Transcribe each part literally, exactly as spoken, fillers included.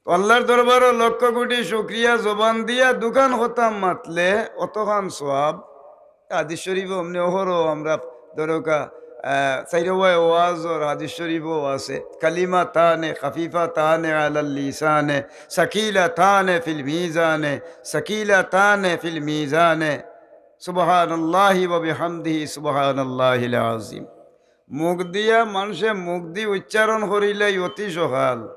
তো আল্লাহর দরবারো লক্ষ কোটি শুকরিয়া, জবান দিয়া দুখান কথা মাতলে অতখান সওয়াব। হাদিস শরীফো অমনে অহরহ আমরা ধরউক্কা, আহ, চাইরোবায় ওয়াজর হাদিস শরীফো আছে, "কালিমাতানে খাফিফাতানে আলাল লিসানে, সাকিলাতানে ফিল মিজানে, সাকিলাতানে ফিল মিজানে, সুবহানাল্লাহি ওয়া বিহামদিহি, সুবহানাল্লাহিল আযীম।" মুখ দিয়া মানষে মুখদি উচ্চারণ করিলাই অতি সকাল,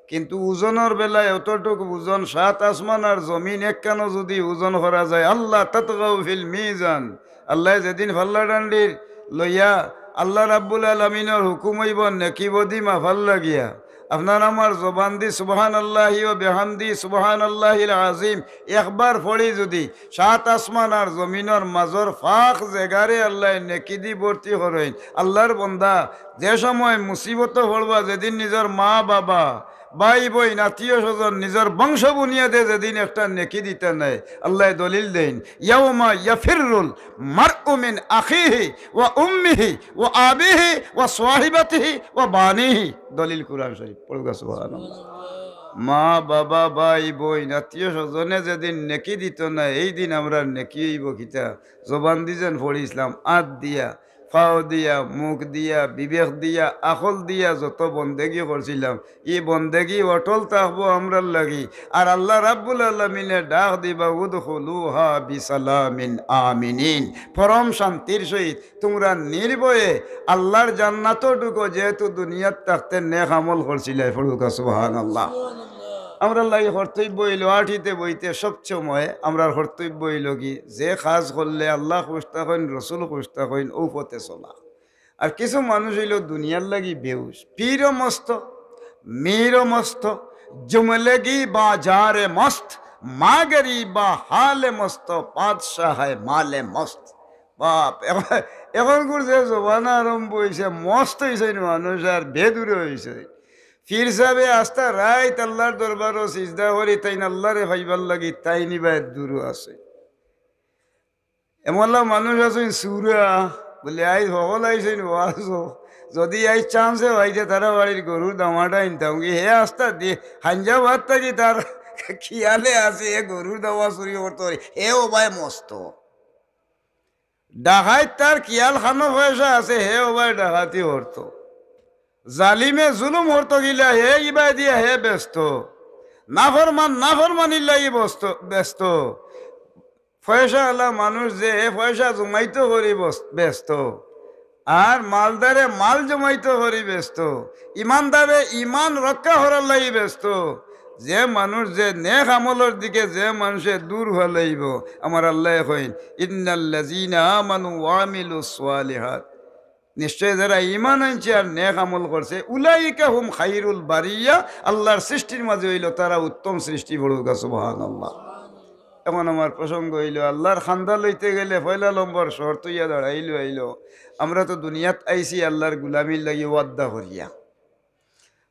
কিন্তু ওজনর বেলায় অতটুক ওজন, সাত আসমান আর জমিন একখানো যুদি ওজন করা যায়, "আল্লা তাতগাউ ফিল মিজান", আল্লায় যেদিন ফাল্লা ডান্ডির লইয়া আল্লা রাব্বুল আলামিনর হুকুম অইবো নেকি বদি মাফার লাগিয়া, আপনার আমার জবানদি সুবহানাল্লাহি ওয়া বিহামদি, সুবহানাল্লাহিল আযীম একবার পড়ি যুদি সাত আসমান আর জমিনর মাজর ফাঁক জেগারে আল্লায় নেকিদি ভর্তি করইন। আল্লার বন্দা, যে সময় মুসিবতো পড়বা, যেদিন নিজর মা-বাবা, ভাই-বইন, আত্মীয়-স্বজন, নিজর বংশ বুনিয়াদে যেদিন একটা নেকি দিতা নায়, আল্লায় দলিল দেইন, "ইয়াউমা ইয়াফিররুল মারউ মিন আখিহি ওয়া উম্মিহি ওয়া আবিহি ওয়া সাহিবাতিহি ওয়া বানিহি।" দলিল কুরআন শরীফ। পড়ুক্কা সুবহানাল্লাহ। মা-বাবা, ভাই-বইন, আত্মীয়-স্বজনে যেদিন নেকি দিতো নায়, এই দিন আমরার নেকি অইবো কিতা? জবানদি যেন পড়ছিলাম, আত দিয়া, পাও দিয়া, মুখ দিয়া, বিবেক দিয়া, আকল দিয়া যত বন্দেগি করছিলাম, ই বন্দেগি অটল থাকবো আমরার লাগি। আর আল্লা রাব্বুল আলামিনে ডাক দিবা, "উদখুলুহা বিসালামিন আমিনিন।" পরম শান্তির সহিত তুমরা নির্ভয়ে আল্লার জান্নাতো ঢুকো, যেহেতু দুনিয়াত থাকতে নেক আমল করছিলায়। পড়ুক্কা সুবহানাল্লাহ। আমরার লাগি কর্তব্য অইলো, আটিতে বইতে সব সময় আমরার কর্তব্য অইলো কি, যে কাজ করলে আল্লা খুশ থাকইন, রসুল খুশ থাকইন, অউ পথে চলা। আর কিছু মানুষ অইলো দুনিয়ার লাগি বেহুশ, পীরও মস্ত, মীরও মস্ত, জুমলেগি বাজারে মস্ত, মাগরি বা হালে মস্ত, বাদশাহ মালে মস্ত। বাপ, এখন, এখনকুর যে জমানা আরম্ভ অইছে, মস্ত অইছইন মানুষ আর বেদুরে অইছে। পীর সাবে আস্তা রাইত আল্লার দরবারো সিজদা করি, তাইন আল্লারে পাইবার লাগি, তাইন ইবা এদুরো আছে। এমলা মানুষ আছইন সুরা, বুলে, "আইজ হকল আইছইন ওয়াজো, যুদি আইজ chance পাইতে তারা বাড়ির গরুর দামাটা আনতাম কি, হে আস্তা দি-, হাঞ্জাবাদ থাকি তার খিয়ালে আছে, হে গরুর দামা চুরি করতো পারে, হে ওবায় মস্ত।" ডাকাইত তার খিয়াল খানো পয়সা আছে, হে ওবায় ডাকাতি করতো। জালিমে জুলুম করতো গিলা, হে ইবায় দিয়া হে ব্যস্ত। নাফরমান নাফরমানির লাগি বস্ত-, ব্যস্ত। পয়সাআলা মানুষ যে হে পয়সা জমাইতো করি বস-, ব্যস্ত। আর মালদারে মাল জমাইতো করি ব্যস্ত। ইমানদারে ইমান রক্ষা করার লাগি ব্যস্ত। যে মানুষ যে নেক আমলর দিকে যে মানষে দূর ফালাইবো, আমার আল্লায় কইন, "ইন্নাল্লাযীনা আমানু ওয়া আমিলুস সালিহাত।" নিশ্চয় যারা ইমান আনছে আর নেক আমল করছে, "উলাইকা হুম খাইরুল বারিয়া", আল্লার সৃষ্টির মাঝে অইলো তারা উত্তম সৃষ্টি। পড়ুক্কা সুবহানাল্লাহ। এখন আমার প্রসঙ্গ অইলো, আল্লার খান্দা লইতে গেলে পয়লা নম্বর শর্ত অইয়া দাঁড়াইলো, অইলো, আমরা তো দুনিয়াত আইছি আল্লার গুলামির লাগি ওয়াদা করিয়া।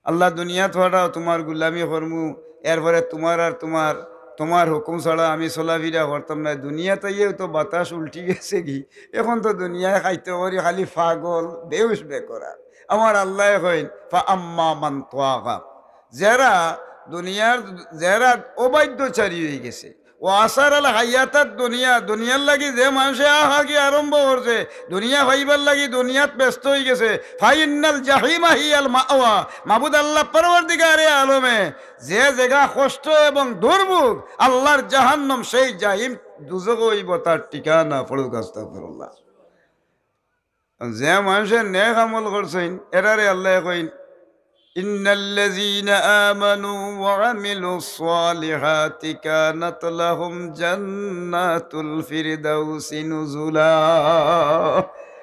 আল্লা, দুনিয়াত পাঠাও, তুমার গুলামি করমু, এরপরে তুমার আর তুমার, তুমার হুকুম ছাড়া আমি চলাফিরা করতাম নায়। দুনিয়াত আইয়াউ তো বাতাস উল্টি গেছেগি, এখন তো দুনিয়ায় খাইতো করি খালি পাগল, বেহুশ বেকরার। আমার আল্লায় কইন, "ফা আম্মা মান তাগা", যেরা দুনিয়ার, যেরা অবাধ্যচারী অইগেছে, "ওয়া আসারাল হায়াতাদ দুনিয়া", দুনিয়ার লাগি যে মানষে আহাগি আরম্ভ করছে, দুনিয়া পাইবার লাগি দুনিয়াত ব্যস্ত অইগেছে, "ফাইন্নাল জাহিমা হিয়াল মাওয়া", মাবুদ আল্লা পরওয়ারদিগারে আলমে যে জাগা কষ্ট এবং দুর্ভোগ, আল্লার জাহান্নাম সেই জাহিম দুজখ অইবো তার ঠিকানা। পড়ুক্কা আস্তাগফিরুল্লাহ। যে মানষে নেক আমল করছইন, এরারে আল্লায় কইন, "ইন্নাল্লাযীনা আমানু ওয়া আমিলুস সালিহাতি কানাত লাহুম জান্নাতুল ফিরদাউসি নুজুলা।"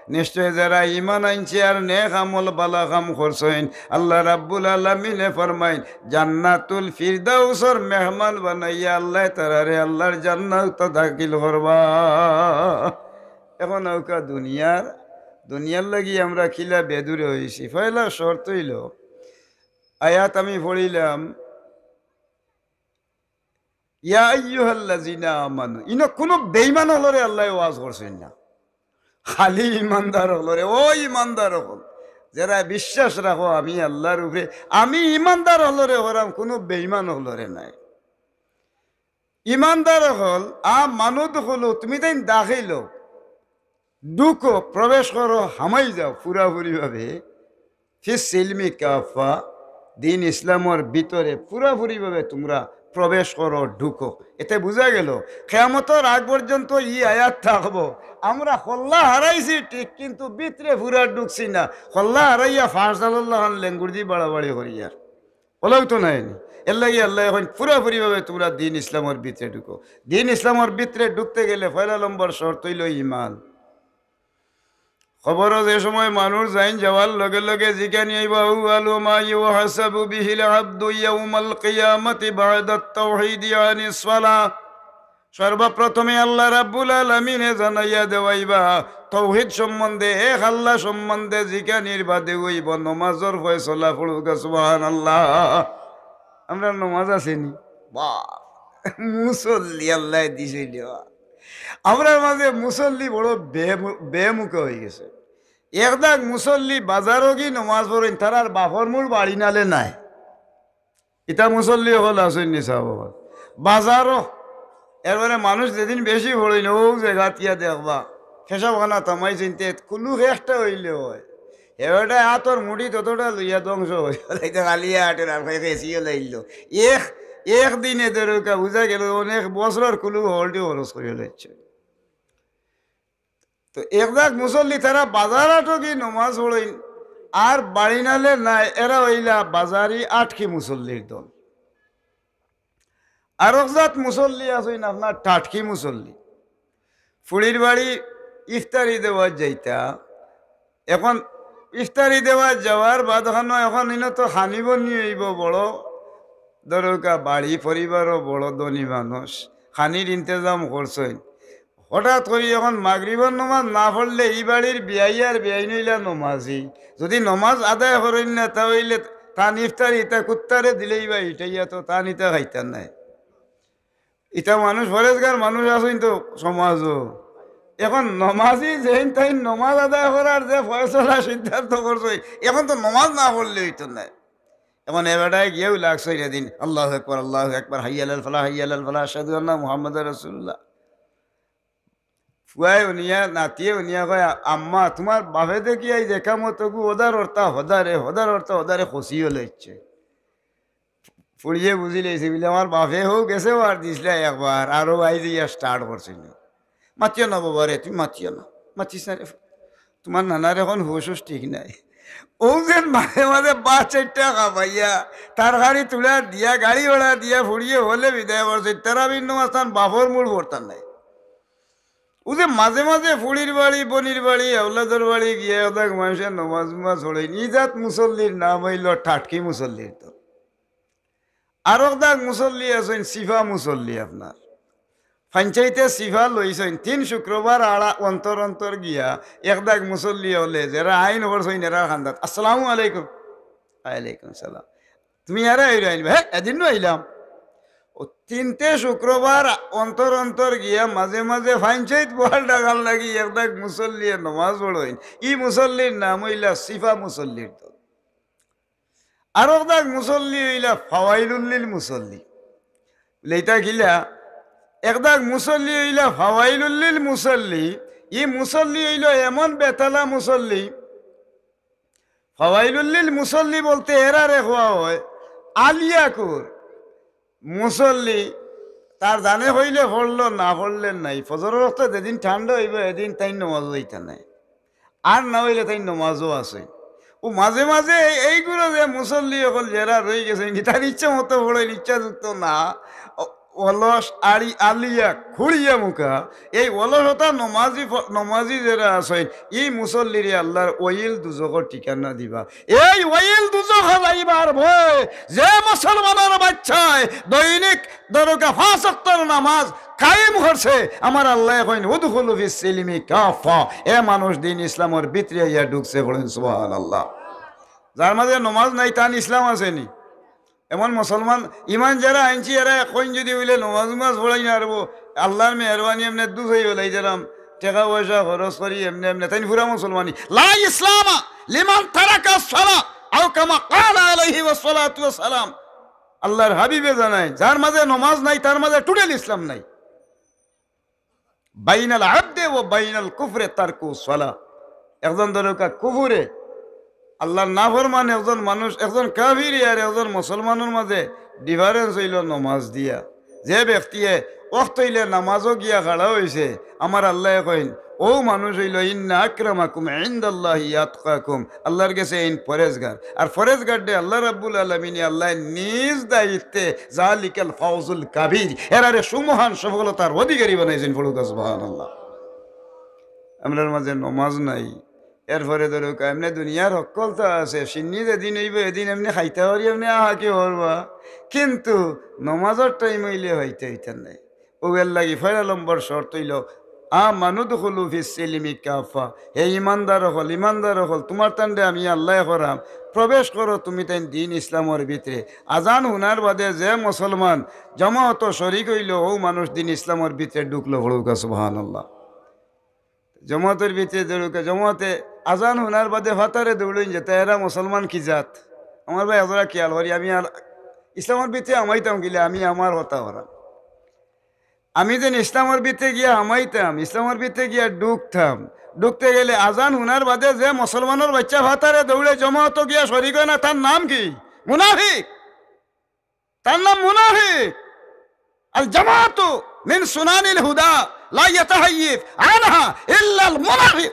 নিশ্চয় যারা ইমান আনছে আর নেক আমল বালা কাম করছইন, আল্লা রাব্বুল আলামিনে ফরমাইন, জান্নাতুল ফিরদাউসর মেহমান বানাইয়া আল্লায় তারারে আল্লার জান্নাতো দাখিল করবা। এখন আউক্কা দুনিয়ার, দুনিয়ার লাগি আমরা কিলা বেদুরে অইছি। পয়লা শর্ত অইলো, আয়াত আমি পড়িলাম, "ইয়া আইয়ুহাল্লাযীনা আমানু", ইনো কুনু বেইমান অকলরে আল্লায় ওয়াজ করছইন না, খালি ইমানদার অকলরে, "ও ইমানদার অকল, যেরা বিশ্বাস রাখো আমি আল্লার উপরে, আমি ইমানদার অকলরে কইরাম, কুনু বেইমান অকলরে নায়। ইমানদার অকল, আ মানু দুখুলু, তুমি তাইন দাখিল অও, ঢুকো, প্রবেশ করো, হামাই যাও পুরাপুরি ভাবে। ফিস সিলমি কাফা, দিন ইসলামর ভিতরে পুরাপুরি ভাবে তুমরা প্রবেশ করো, ঢুকো। এতে বুঝা গেল, কিয়ামতর আগ পর্যন্ত ই আয়াত থাকবো। আমরা কল্লা হারাইছি ঠিক, কিন্তু ভিতরে পুরা ঢুকছি না। কল্লা হারাইয়া ফাঁস জালর লাখান লেঙ্গুর দি বাড়াবাড়ি করিয়ার। অলাউ তো নায় নি। এরলাগি আল্লায় কইন পুরাপুরি ভাবে তুমরা দিন ইসলামর ভিতরে ঢুকো। দিন ইসলামর ভিতরে ঢুকতে গেলে পয়লা নম্বর শর্ত অইলো ইমান। কবরো যে সময় মানুষ যাইন, যাওয়ার লগে লগে জিকানি আইবো, "আউয়ালু মা ইউহাসাবু বিহিল আবদু ইয়াউমাল কিয়ামাতি বা'দাত তাওহীদি আনিস সালাহ।" সর্বপ্রথমে আল্লাহ রাব্বুল আলামিনে জানাইয়া দেওয়াইবা তৌহিদ সম্বন্ধে, এক আল্লাহ সম্বন্ধে জিকানির বাদে অইবো নমাজর ফয়সলা। পড়ুক্কা সুবহানাল্লাহ। আমরার নমাজ আছে নি? বাহ, মুসল্লি আল্লায় দিছইন। আমরার মাঝে মুসল্লি বড় বেমু-, বেমুখা অইগেছে। একদাগ মুসল্লি বাজারো গি নমাজ পড়ইন, তারার বাফর মুড় বাড়ি নালে নায়। ইতা মুসল্লি অকল আছইন নি সাব অকল? বাজারো। এরপরে মানুষ যেদিন বেশি পড়ইন, অউ জাগাত গিয়া দেখবা, পেশাবখানাত হামাইছইন, তে কুলুফ একটা অইলে অয়। হে বেটায় আতর মুঠি ততটা লইয়া ধ্বংস অইয়া যাইতো, খালি আটের আর কয় কেসিও লাইল। এক, এক দিনে ধরুক্কা বুঝা গেল, অনেক বছরর কুলুফ হকলটি খরচ করিয়া লাইছে। তো একদাগ মুসল্লি তারা বাজার আটো গি নমাজ পড়ইন, আর বাড়ি নালে নায়, এরা অইলা বাজারি আটকি মুসল্লির দল। আরক জাত মুসল্লি আছইন আপনার টাটকি মুসল্লি। ফুড়ির বাড়ি ইফতারি দেওয়াত যাইতা, এখন ইফতারি দেওয়াত যাওয়ার বাদ খানো এখন ইনো তো খানি বনি অইবো বড়, ধরুক্কা বাড়ি পরিবারও বড় ধনী মানুষ, খানির ইন্তেজাম করছইন। হঠাৎ করি এখন মাগরিবর নমাজ না পড়লে ই বাড়ির বিয়াই আর বিয়াইন অইলা নমাজি। যুদি নমাজ আদায় করইন না, তা অইলে তান ইফতারি ইতা কুত্তারে দিলেই বা ইটাইয়া তো তান ইতা খাইতা নায়। ইতা মানুষ, পরেজগার মানুষ আছইন তো সমাজো। এখন নমাজি যেইন তাইন নমাজ আদায় করার যে ফয়সলা সিদ্ধান্ত করছইন, এখন তো নমাজ না পড়লে অইতো নায়। এখন এ বেটায় গিয়াউ লাগছইন এদিন, "আল্লাহু আকবার, আল্লাহু আকবার, হাইয়া আলাল ফালাহ, হাইয়া আলাল ফালাহ, আশহাদু আন্না মুহাম্মাদার রাসূলুল্লাহ।" ফুয়ায় হুনিয়া, নাতিয়ে হুনিয়া কয়, "আম্মা, তুমার বাফে দেখি আইজ একামতগু হদার অর্থা হদারে, হদার অর্থা হদারে খসিও লইছে।" ফুড়িয়ে বুঝিলাইছে বুলে, "আমার বাফে হউ গেছে বার দিছলা একবার, আরো আইজ ইয়া start করছে না।" "মাতিও না বাবারে, তুমি মাতিও না, মাতিস না রে। তুমার নানার এখন হুশ হুশ ঠিক নাই।" অউ যেন মাঝে মাঝে ভাত চাইরটা খাবাইয়া, তরকারি তুলা দিয়া, গাড়ি ভাড়া দিয়া, ফুড়িয়ে হলে বিদায় করছে, তারাবির নমাজ তান বাফর মুড় পড়তা নায়। অউ যে মাঝে মাঝে ফুড়ির বাড়ি, বইনর বাড়ি, আওলাদর বাড়ি গিয়া একদাগ মানষে নমাজ উমাজ পড়ইন, ই জাত মুসল্লির নাম অইলো টাটকি মুসল্লির দল। আরক দাগ মুসল্লি আছইন, সিফা মুসল্লি আপনার। পঞ্চায়েতে সিফা লইছইন, তিন শুক্রবার আড়া অন্তর অন্তর গিয়া একদাগ মুসল্লি অকলে যেরা আইন করছইন এরার কান্দাত, "আসসালামু আলাইকুম।" "ওয়ালাইকুম সালাম।" "তুমি এরা আইরো আইনবা?" "হে, এদিন নু আইলাম।" অউ তিনটে শুক্রবার অন্তর অন্তর গিয়া মাঝে মাঝে পঞ্চায়েত বহাল রাখার লাগি একদাগ মুসল্লিয়ে নমাজ পড়ইন। ই মুসল্লির নাম অইলা সিফা মুসল্লির দল। আরক দাগ মুসল্লি অইলা ফাওয়াইলুল্লিল মুসল্লি। বুলে, "ইতা কিলা?" একদাগ মুসল্লি অইলা ফাওয়াইলুল্লিল মুসল্লি। ই মুসল্লি অইলো এমন বেতালা মুসল্লি, ফাওয়াইলুল্লিল মুসল্লি বলতে এরারে কওয়া অয় আলিয়াকুর মুসল্লি। তার জানে অইলে পড়লো, না পড়লে নাই। ফজরর ওয়াক্তে যেদিন ঠান্ডা অইবো, এদিন তাইন নমাজো যাইতা নায়, আর না অইলে তাইন নমাজো আছে। অউ মাঝে মাঝে এই, এইগুলো যে মুসল্লি অকল যেরা রইগেছইন, তারা ইচ্ছা মতো পড়ইন, ইচ্ছাযুক্ত না, অ-, অলস, আড়ি, আলিয়া, খুড়িয়া মুখা, এই অলসতা নমাজি ফ-, নমাজি যেরা আছইন, ই মুসল্লিরে আল্লার ওয়াইল দুজখর ঠিকানা দিবা। এই ওয়াইল দুজখো যাইবার ভয়ে যে মুসলমানর বাইচ্চায় দৈনিক দরুকা পাঁচ ওয়াক্তর নমাজ কায়েম করছে, আমার আল্লায় কইন, "উদখুলু ফিস সিলমি কাফা।" এ মানুষ দিন ইসলামর ভিতরে আইয়া ঢুকছে, পড়ইন সুবহানাল্লাহ। যার মাঝে নমাজ নাই, তান ইসলাম আছে নি? এমন মুসলমান ইমান যেরা আনছি, এরা অখন যুদি অইলে নমাজ উমাজ পড়াই না পারবো, আল্লার মেহেরবানি এমনে দুষ অই বেলাই যেরাম, টেকা পয়সা খরচ করি এমনে এমনে, তাইন পুরা মুসলমানি। লা ইসলামা লিমান তারাকা সালাহ, আও কামা ক্বালা আলাইহি ওয়াসসালাতু ওয়াসসালাম। আল্লাহর হাবিবে জানায়, যার মাঝে নমাজ নাই, তার মাঝে টোটাল ইসলাম নাই। বাইনাল আবদে ওয়া বাইনাল কুফরে তারকু সালাহ। একজন ধরুকা কুফুরে, আল্লাহর নাফরমান একজন মানুষ, একজন কাফির আর একজন মুসলমানের মাঝে ডিফারেন্স অইলো নমাজ দিয়া। যে ব্যক্তিয়ে ওয়াক্ত অইলে নামাজও গিয়া খাড়া অইছে, আমার আল্লায় কইন, অউ মানুষ অইলো, ইন্না আকরামাকুম ইনদাল্লাহি আতকাকুম, আল্লাহর গেছে এইন পরেজগার। আর পরেজগাররে আল্লাহ রাব্বুল আলামিনে আল্লায় নিজ দায়িত্বে, জালিকাল ফাউজুল কাবীর, এরারে সুমহান সফলতার অধিকারী বানাইছইন। পড়ুকা সুবহানাল্লাহ। আমরার মাঝে নমাজ নাই, এরপরে ধরুকা এমনে দুনিয়ার হক্কলতা আছে, সিন্নি যেদিন অইবো এদিন এমনে খাইতা পারি, এমনে আহা কি করবা, কিন্তু নমাজর টাইম অইলে অইতে অইতে নাই। অউ এর লাগি পয়লা নম্বর শর্ত অইলো, আমানু দুখুলু ফিস সিলমি কাফা। হে ইমানদার অকল, ইমানদার অকল, তুমার তানরে আমি আল্লায় কইরাম, প্রবেশ করো তুমি তাইন দিন ইসলামর ভিতরে। আজান হুনার বাদে যে মুসলমান জমাতো শরিক অইলো, অউ মানুষ দিন ইসলামর ভিতরে ঢুকলো। পড়ুকা সুবহানাল্লাহ। জমাতর ভিতরে ধরুকা, জমাতে আজান হুনার বাদে ফাতারে দৌড়ইন যেতা, এরা মুসলমান কি জাত? আমার ভাই, এজরা খিয়াল করি, আমি আর ইসলামর ভিতরে হামাইতাম গেলে আমি আমার কথা কইরাম। আমি যেন ইসলামর ভিতরে গিয়া হামাইতাম, ইসলামর ভিতরে গিয়া ঢুকতাম, ঢুকতে গেলে আজান হুনার বাদে যে মুসলমানর বাইচ্চা ফাতারে দৌড়ে জমাতো গিয়া শরিক অয় না, তার নাম কি? মুনাফিক। তার নাম মুনাফিক। আল জামাতু মিন সুনানিল হুদা লা ইয়াতাহাইয়িফ আনহা ইল্লাল মুনাফিক।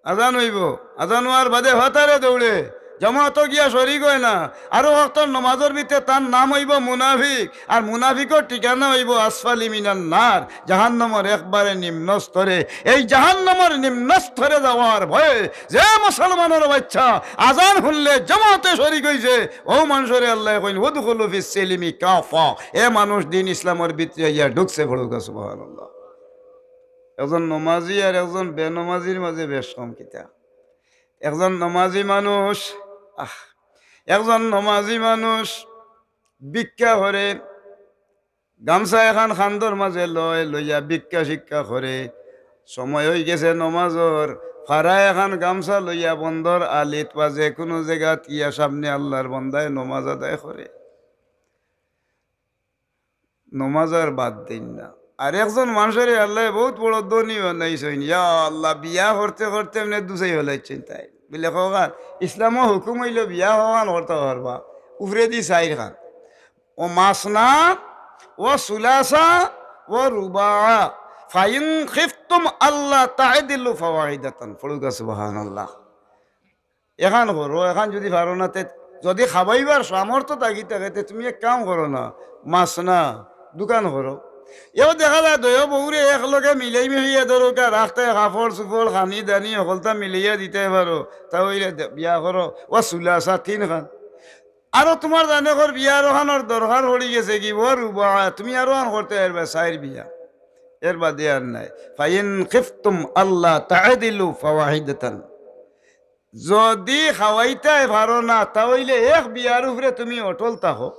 আজান অইবো, আজান অওয়ার বাদে ফাতারে দৌড়ে, জমাতো গিয়া শরিক অয় না, আরো ওয়াক্তর নমাজর ভিতরে তার নাম অইবো মুনাফিক। আর মুনাফিকর ঠিকানা অইবো আসফালি মিনান নার, জাহান্নামর একবারে নিম্ন স্তরে। এই জাহান্নামর নিম্ন স্তরে যাওয়ার ভয়ে যে মুসলমানর বাইচ্চা আজান হুনলে জমাতে শরিক অইছে, অউ মানষরে আল্লায় কইন, "উদখুলু ফিস সিলমি কাফা।" এ মানুষ দিন ইসলামর ভিতরে আইয়া ঢুকছে। পড়ুকা সুবহানাল্লাহ। একজন নমাজি আর একজন বেনমাজির মাঝে বেশ কম কিতা? একজন নমাজি মানুষ, আহ, একজন নমাজি মানুষ ভিক্ষা করে, গামছা এখান খান্দর মাঝে লয়, লইয়া ভিক্ষা শিক্ষা করে। সময় অইগেছে নমাজর, ফাড়া এখান গামছা লইয়া বন্দর আলিত বা যেকুনু জাগাত গিয়া সামনে আল্লাহর বন্দায় নমাজ আদায় করে। নমাজ আর বাদ দেইন না। আর একজন মানষরে আল্লায় বউত বড় ধনী বানাইছইন, ইয়া আল্লাহ, বিয়া করতে করতে এমনে দুসাই ফালাইছইন তাইন। বুলে, কওখান, ইসলামো হুকুম অইলো বিয়া কওখান করতা পারবা, উফরেদি চাইর খান। ও মাসনা, ও সুলাসা, ও রুবা, ফাইন খিফতুম আল্লা তা'দিলু ফাওয়াহিদাতান। পড়ুকা সুবহানাল্লাহ। এখান করো, এখান যুদি পারো না, তে যুদি খাবাইবার সামর্থ্য থাকি থাকে, তে তুমি এক কাম করো না, মাসনা, দুখান করো। এও দেখা যায় দুইও বউরে একলগে মিলাই মিশাইয়া ধরো, কা রাখতে কাপড় চুপড়, খানি দানি, হকলতা মিলাইয়া দিতায় পারো, তা অইলে দে-, বিয়া করো। ও সুলাসা, তিন খান। আরো তুমার জানে কর বিয়ার অখানর দরকার পড়ি গেছে কি, ও রুবা, তুমি আরো আন করতে পারবা, চাইর বিয়া, এর বাদে আর নাই। ফাইন খিফতুম আল্লা তা'দিলু ফাওয়াহিদাতান। যুদি খাওয়াইতায় পারো না, তা অইলে এক বিয়ার উপরে তুমি অটল থাকো।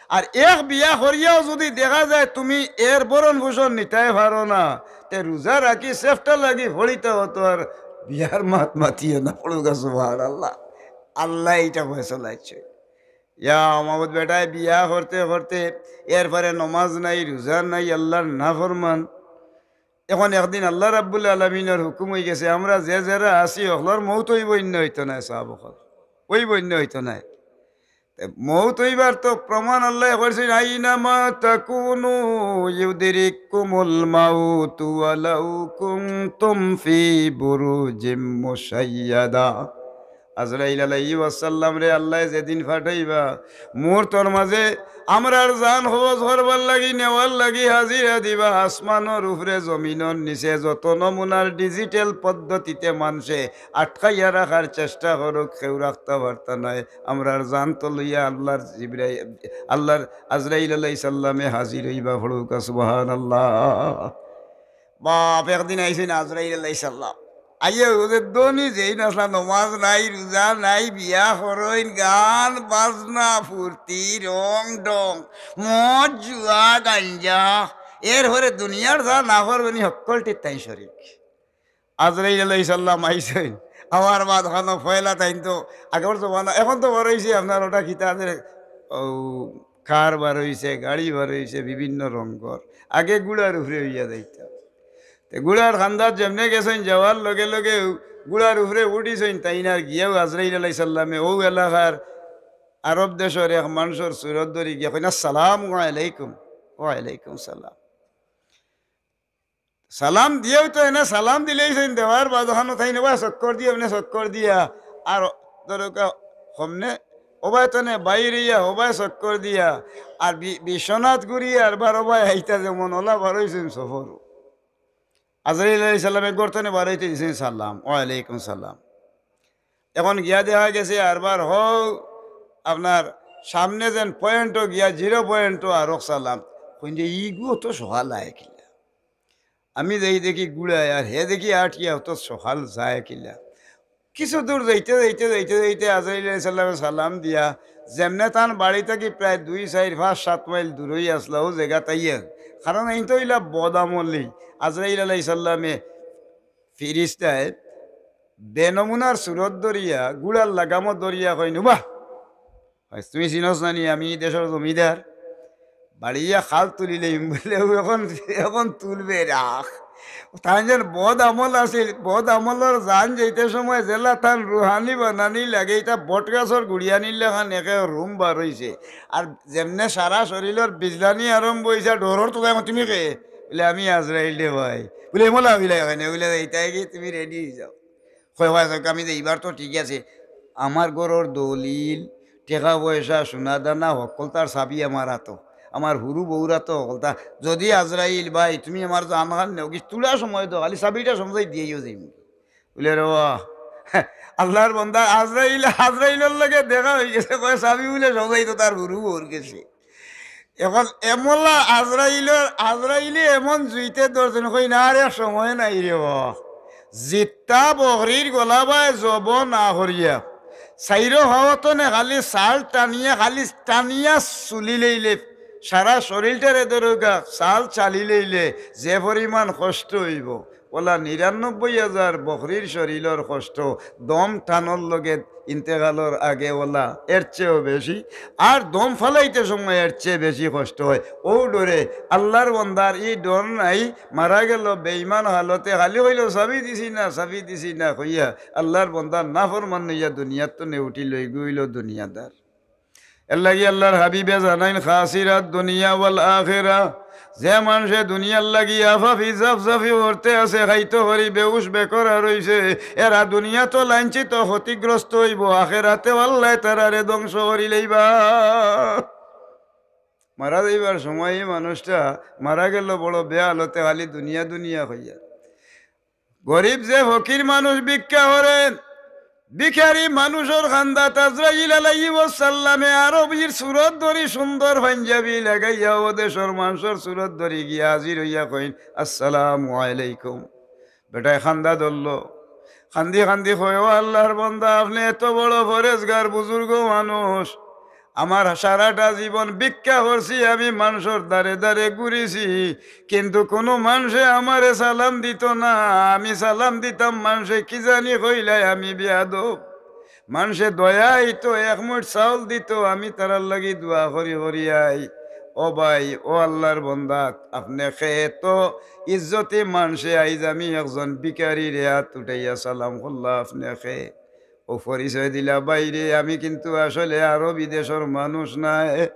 আর এক বিয়া করিয়াও যুদি দেখা যায় তুমি এর ভরণ পোষণ নিতায় পারো না, তে রোজা রাখি চেষ্টা লাগি পড়িতা অতো আর বিয়ার মাত মাতিও না। পড়ুকা সুবহানাল্লাহ। আল্লায় ইটা ফয়সালা দিছে। ইয়া মাবুদ, বেটায় বিয়া করতে করতে এরপরে নমাজ নাই, রোজা নাই, আল্লাহর নাফরমান। এখন একদিন আল্লাহ রাব্বুল আলামিনর হুকুম অইগেছে, আমরা যে যেরা আছি, হকলর মউত অইবো, ইন্না অইতো নায়, সাহাব অকল। অইবো, ইন্না অইতো নায়। তে মউত অইবার তো প্রমাণ আল্লায় করছইন, "আইনামা তাকুনু ইউদরিককুমুল মাউতু ওয়ালাউ কুনতুম ফি বুরুজিম মুশাইয়াদা।" আজরাইল আলাইহিস সালামরে আল্লায় যেদিন পাঠাইবা, মুহূর্তর মাঝে আমরার জান কবজ করবার লাগি, নেওয়ার লাগি হাজিরা দিবা। আসমানর উপরে, জমিনর নিচে যত নমুনার ডিজিটাল পদ্ধতিতে মানষে আটকাইয়া রাখার চেষ্টা করুক, কেউ রাখতা পারতা নায়। আমরার জান তো লইয়া আল্লাহর জিব্রাইল, আল্লাহর আজরাইল আলাইহিস সালামে হাজির অইবা। পড়ুকা সুবহানাল্লাহ। বাপ, একদিন আইছইন আজরাইল আলাইহিস সালাম। আইয়া হুজুর ধনী যেইন আছলা, নমাজ নাই, রোজা নাই, বিয়া করইন, গান বাজনা, ফুর্তি, রং ঢং, মদ, জুয়া, গাঞ্জা, এরপরে দুনিয়ার যা না করইন হক্কলটিত তাইন শরিক। আজরাইল আলাইহিস সালাম আইছইন, খাওয়ার বাদ খানো পয়লা তাইন তো আগর জমানা, এখন তো বার অইছে আপনার ওটা কিতা আছে, ও, কার বার অইছে, গাড়ি বার অইছে, বিভিন্ন রঙর। আগে ঘুড়ার উপরে অইয়া যাইতা। তে ঘুড়ার কান্দাত যেমনে গেছইন, যাওয়ার লগে লগে ঘুড়ার উপরে উঠিছইন, তাইন আর গিয়াও আজরাইল আলাইহিস সালামে ও এলাকার আরব দেশর এক মানষর সুরত ধরি গিয়া কইন, "আসসালামু আলাইকুম।" "ওয়ালাইকুম সালাম।" সালাম দিয়াও তো এনে সালাম দিলেইছইন, দেওয়ার বাদ ওখানো তাইন ওবায় চক্কর দিয়া, এমনে চক্কর দিয়া, আর ধরো কা-, হমনে ওবায় তনে বাইরিয়া, ওবায় চক্কর দিয়া, আর বি-, বিশ্বনাথ ঘুরিয়া আর বার ওবায় আইতা যেমন ওলা বার অইছইন সফর। আজরাইল আলাইহিস সালামে ঘর তনে বার অইতে দিছইন সালাম, "ওয়ালাইকুম সালাম।" এখন গিয়া দেখা গেছে আরবার হউ আপনার সামনে যেন পয়েন্টও গিয়া জিরো পয়েন্টও আরক সালাম। কইন যে, "ইগু তো সকাল আয় কিলা?" আমি যাই দেখি ঘুড়ায়, আর হে দেখি আটিয়া, অত সকাল যায় কিলা? কিছু দূর যাইতে যাইতে যাইতে যাইতে আজরাইল আলাইহিস সালামে সালাম দিয়া, যেমনে তান বাড়ি থাকি প্রায় দুই, চাইর, পাঁচ, সাত মাইল দূরই আসলা, ও জাগাত আইয়া। কারণ এইন তো অইলা বদ আমলি, আজরাইল আলাইহিস সালামে ফিরিস্তায় বেনমুনার সুরত ধরিয়া, ঘুড়ার লাগামো ধরিয়া কইন, "উবা, তুমি চিনস না নি, আমি ই দেশর জমিদার।" বাড়িয়া খাল তুলিলেইম বুলে, "ও এখন, এখন তুলবে রাখ।" তান যেন বদ আমল আছিল, বদ আমলর জান যাইতে সময় যেলা তান রুহানি বানানি লাগে, ইটা বটগাছর গুড়িয়ানির লাখান একে রুম বার অইছে। আর যেমনে সারা শরীলর বিজলানি আরম্ভ অইছে, ডরর তো দেখো, "তুমি কে?" বুলে, "আমি আজরাইল রে ভাই।" বুলে, "এমলা অইলা কেনে?" বুলে, "এইটাই কি, তুমি রেডি অই যাও।" কয়, "কয়, কয়, আমি যে ইবার তো ঠিক আছে, আমার ঘরর দলিল, টেকা পয়সা, সোনা দানা, হক্কলতার চাবি আমার আতো, আমার হুরু বউর আতো, হক্কলতা। যদি আজরাইল ভাই, তুমি আমার জানখান নেও, কি তুলা সময় তো, খালি চাবিটা সমঝাই দিয়াইও যাইমু।" বুলে, "রে বাহ, আল্লার বন্দা, আজরাইল, আজরাইলর লগে দেখা অই গেছে।" কয়, "চাবি বুলে সমঝাই তো তার হুরু বউর গেছে।" এখন এমলা আজরাইলর, আজরাইলে এমন জুইতে ধরছইন, কইন, "আর এক সময় নাই রে বাহ।" জিত্তা বকরির গলাবায় জব না করিয়া, চাইরো হাওতনে খালি চাল টানিয়া, খালি টানিয়া চুলি লইলে, সারা শরীলটারে ধরুকা, চাল চালি লইলে যে পরিমাণ কষ্ট অইবো, ওলা নিরানব্বই হাজার বকরির শরীলর কষ্ট, দম টানর লগে ইন্তেকালর আগে ওলা এর চেয়েও বেশি, আর দম ফালাইতে সময় এর চেয়ে বেশি কষ্ট অয়। ও ডরে আল্লার বন্দার ই ডর নাই, মারা গেলো বেঈমান হালতে, খালি কইলো, "চাবি দিছি না, চাবি দিছি না" কইয়া আল্লার বন্দার নাফরমান অইয়া দুনিয়াত তনে উঠি লই গইলো দুনিয়াদার। এর লাগি আল্লার হাবিবে জানাইন, "খাসিরাত দুনিয়া ওয়াল আখিরা।" যে মানষে দুনিয়ার লাগি আফাফি জাফজাফি করতে আছে, খাইতো করি বেহুশ বেকরা রইছে, এরা দুনিয়াত লাঞ্ছিত ক্ষতিগ্রস্ত অইবো, আখেরাতে আল্লায় তারারে ধ্বংস করি লইবা। মারা যাইবার সময় ই মানুষটা মারা গেলো বড় বেহালতে, খালি দুনিয়া দুনিয়া কইয়া। গরিব যে ফকির মানুষ ভিক্ষা করে, ভিখারি মানুষর কান্দাত আজরাইল আলাইহিস সালামে আরবির সুরত ধরি, সুন্দর পাঞ্জাবি লাগাইয়া ও দেশর মানষর সুরত ধরি গিয়া হাজির অইয়া কইন, "আসসালামু আলাইকুম।" বেটায় কান্দা ধরলো, কান্দি কান্দি কয়, "ও আল্লার বন্দা, আপনে এত বড় পরেজগার বুজুর্গ মানুষ, আমার সারাটা জীবন ভিক্ষা করছি, আমি মানষর দ্বারে দ্বারে ঘুরিছি, কিন্তু কুনু মানষে আমারে সালাম দিতো না। আমি সালাম দিতাম, মানষে কি জানি কইলায় আমি বেয়াদব। মানষে দয়া অইতো, এক মুইট চাউল দিতো, আমি তারার লাগি দোয়া করি করি আই। ও ভাই, ও আল্লার বন্দা, আপনে কে? এত ইজ্জতি মানষে, আইজ আমি একজন ভিখারিরে আত উঠাইয়া সালাম করলা, আপনে কে?" ও পরিচয় দিলা, "ভাইরে, আমি কিন্তু আসলে আরবি দেশর মানুষ নায়।"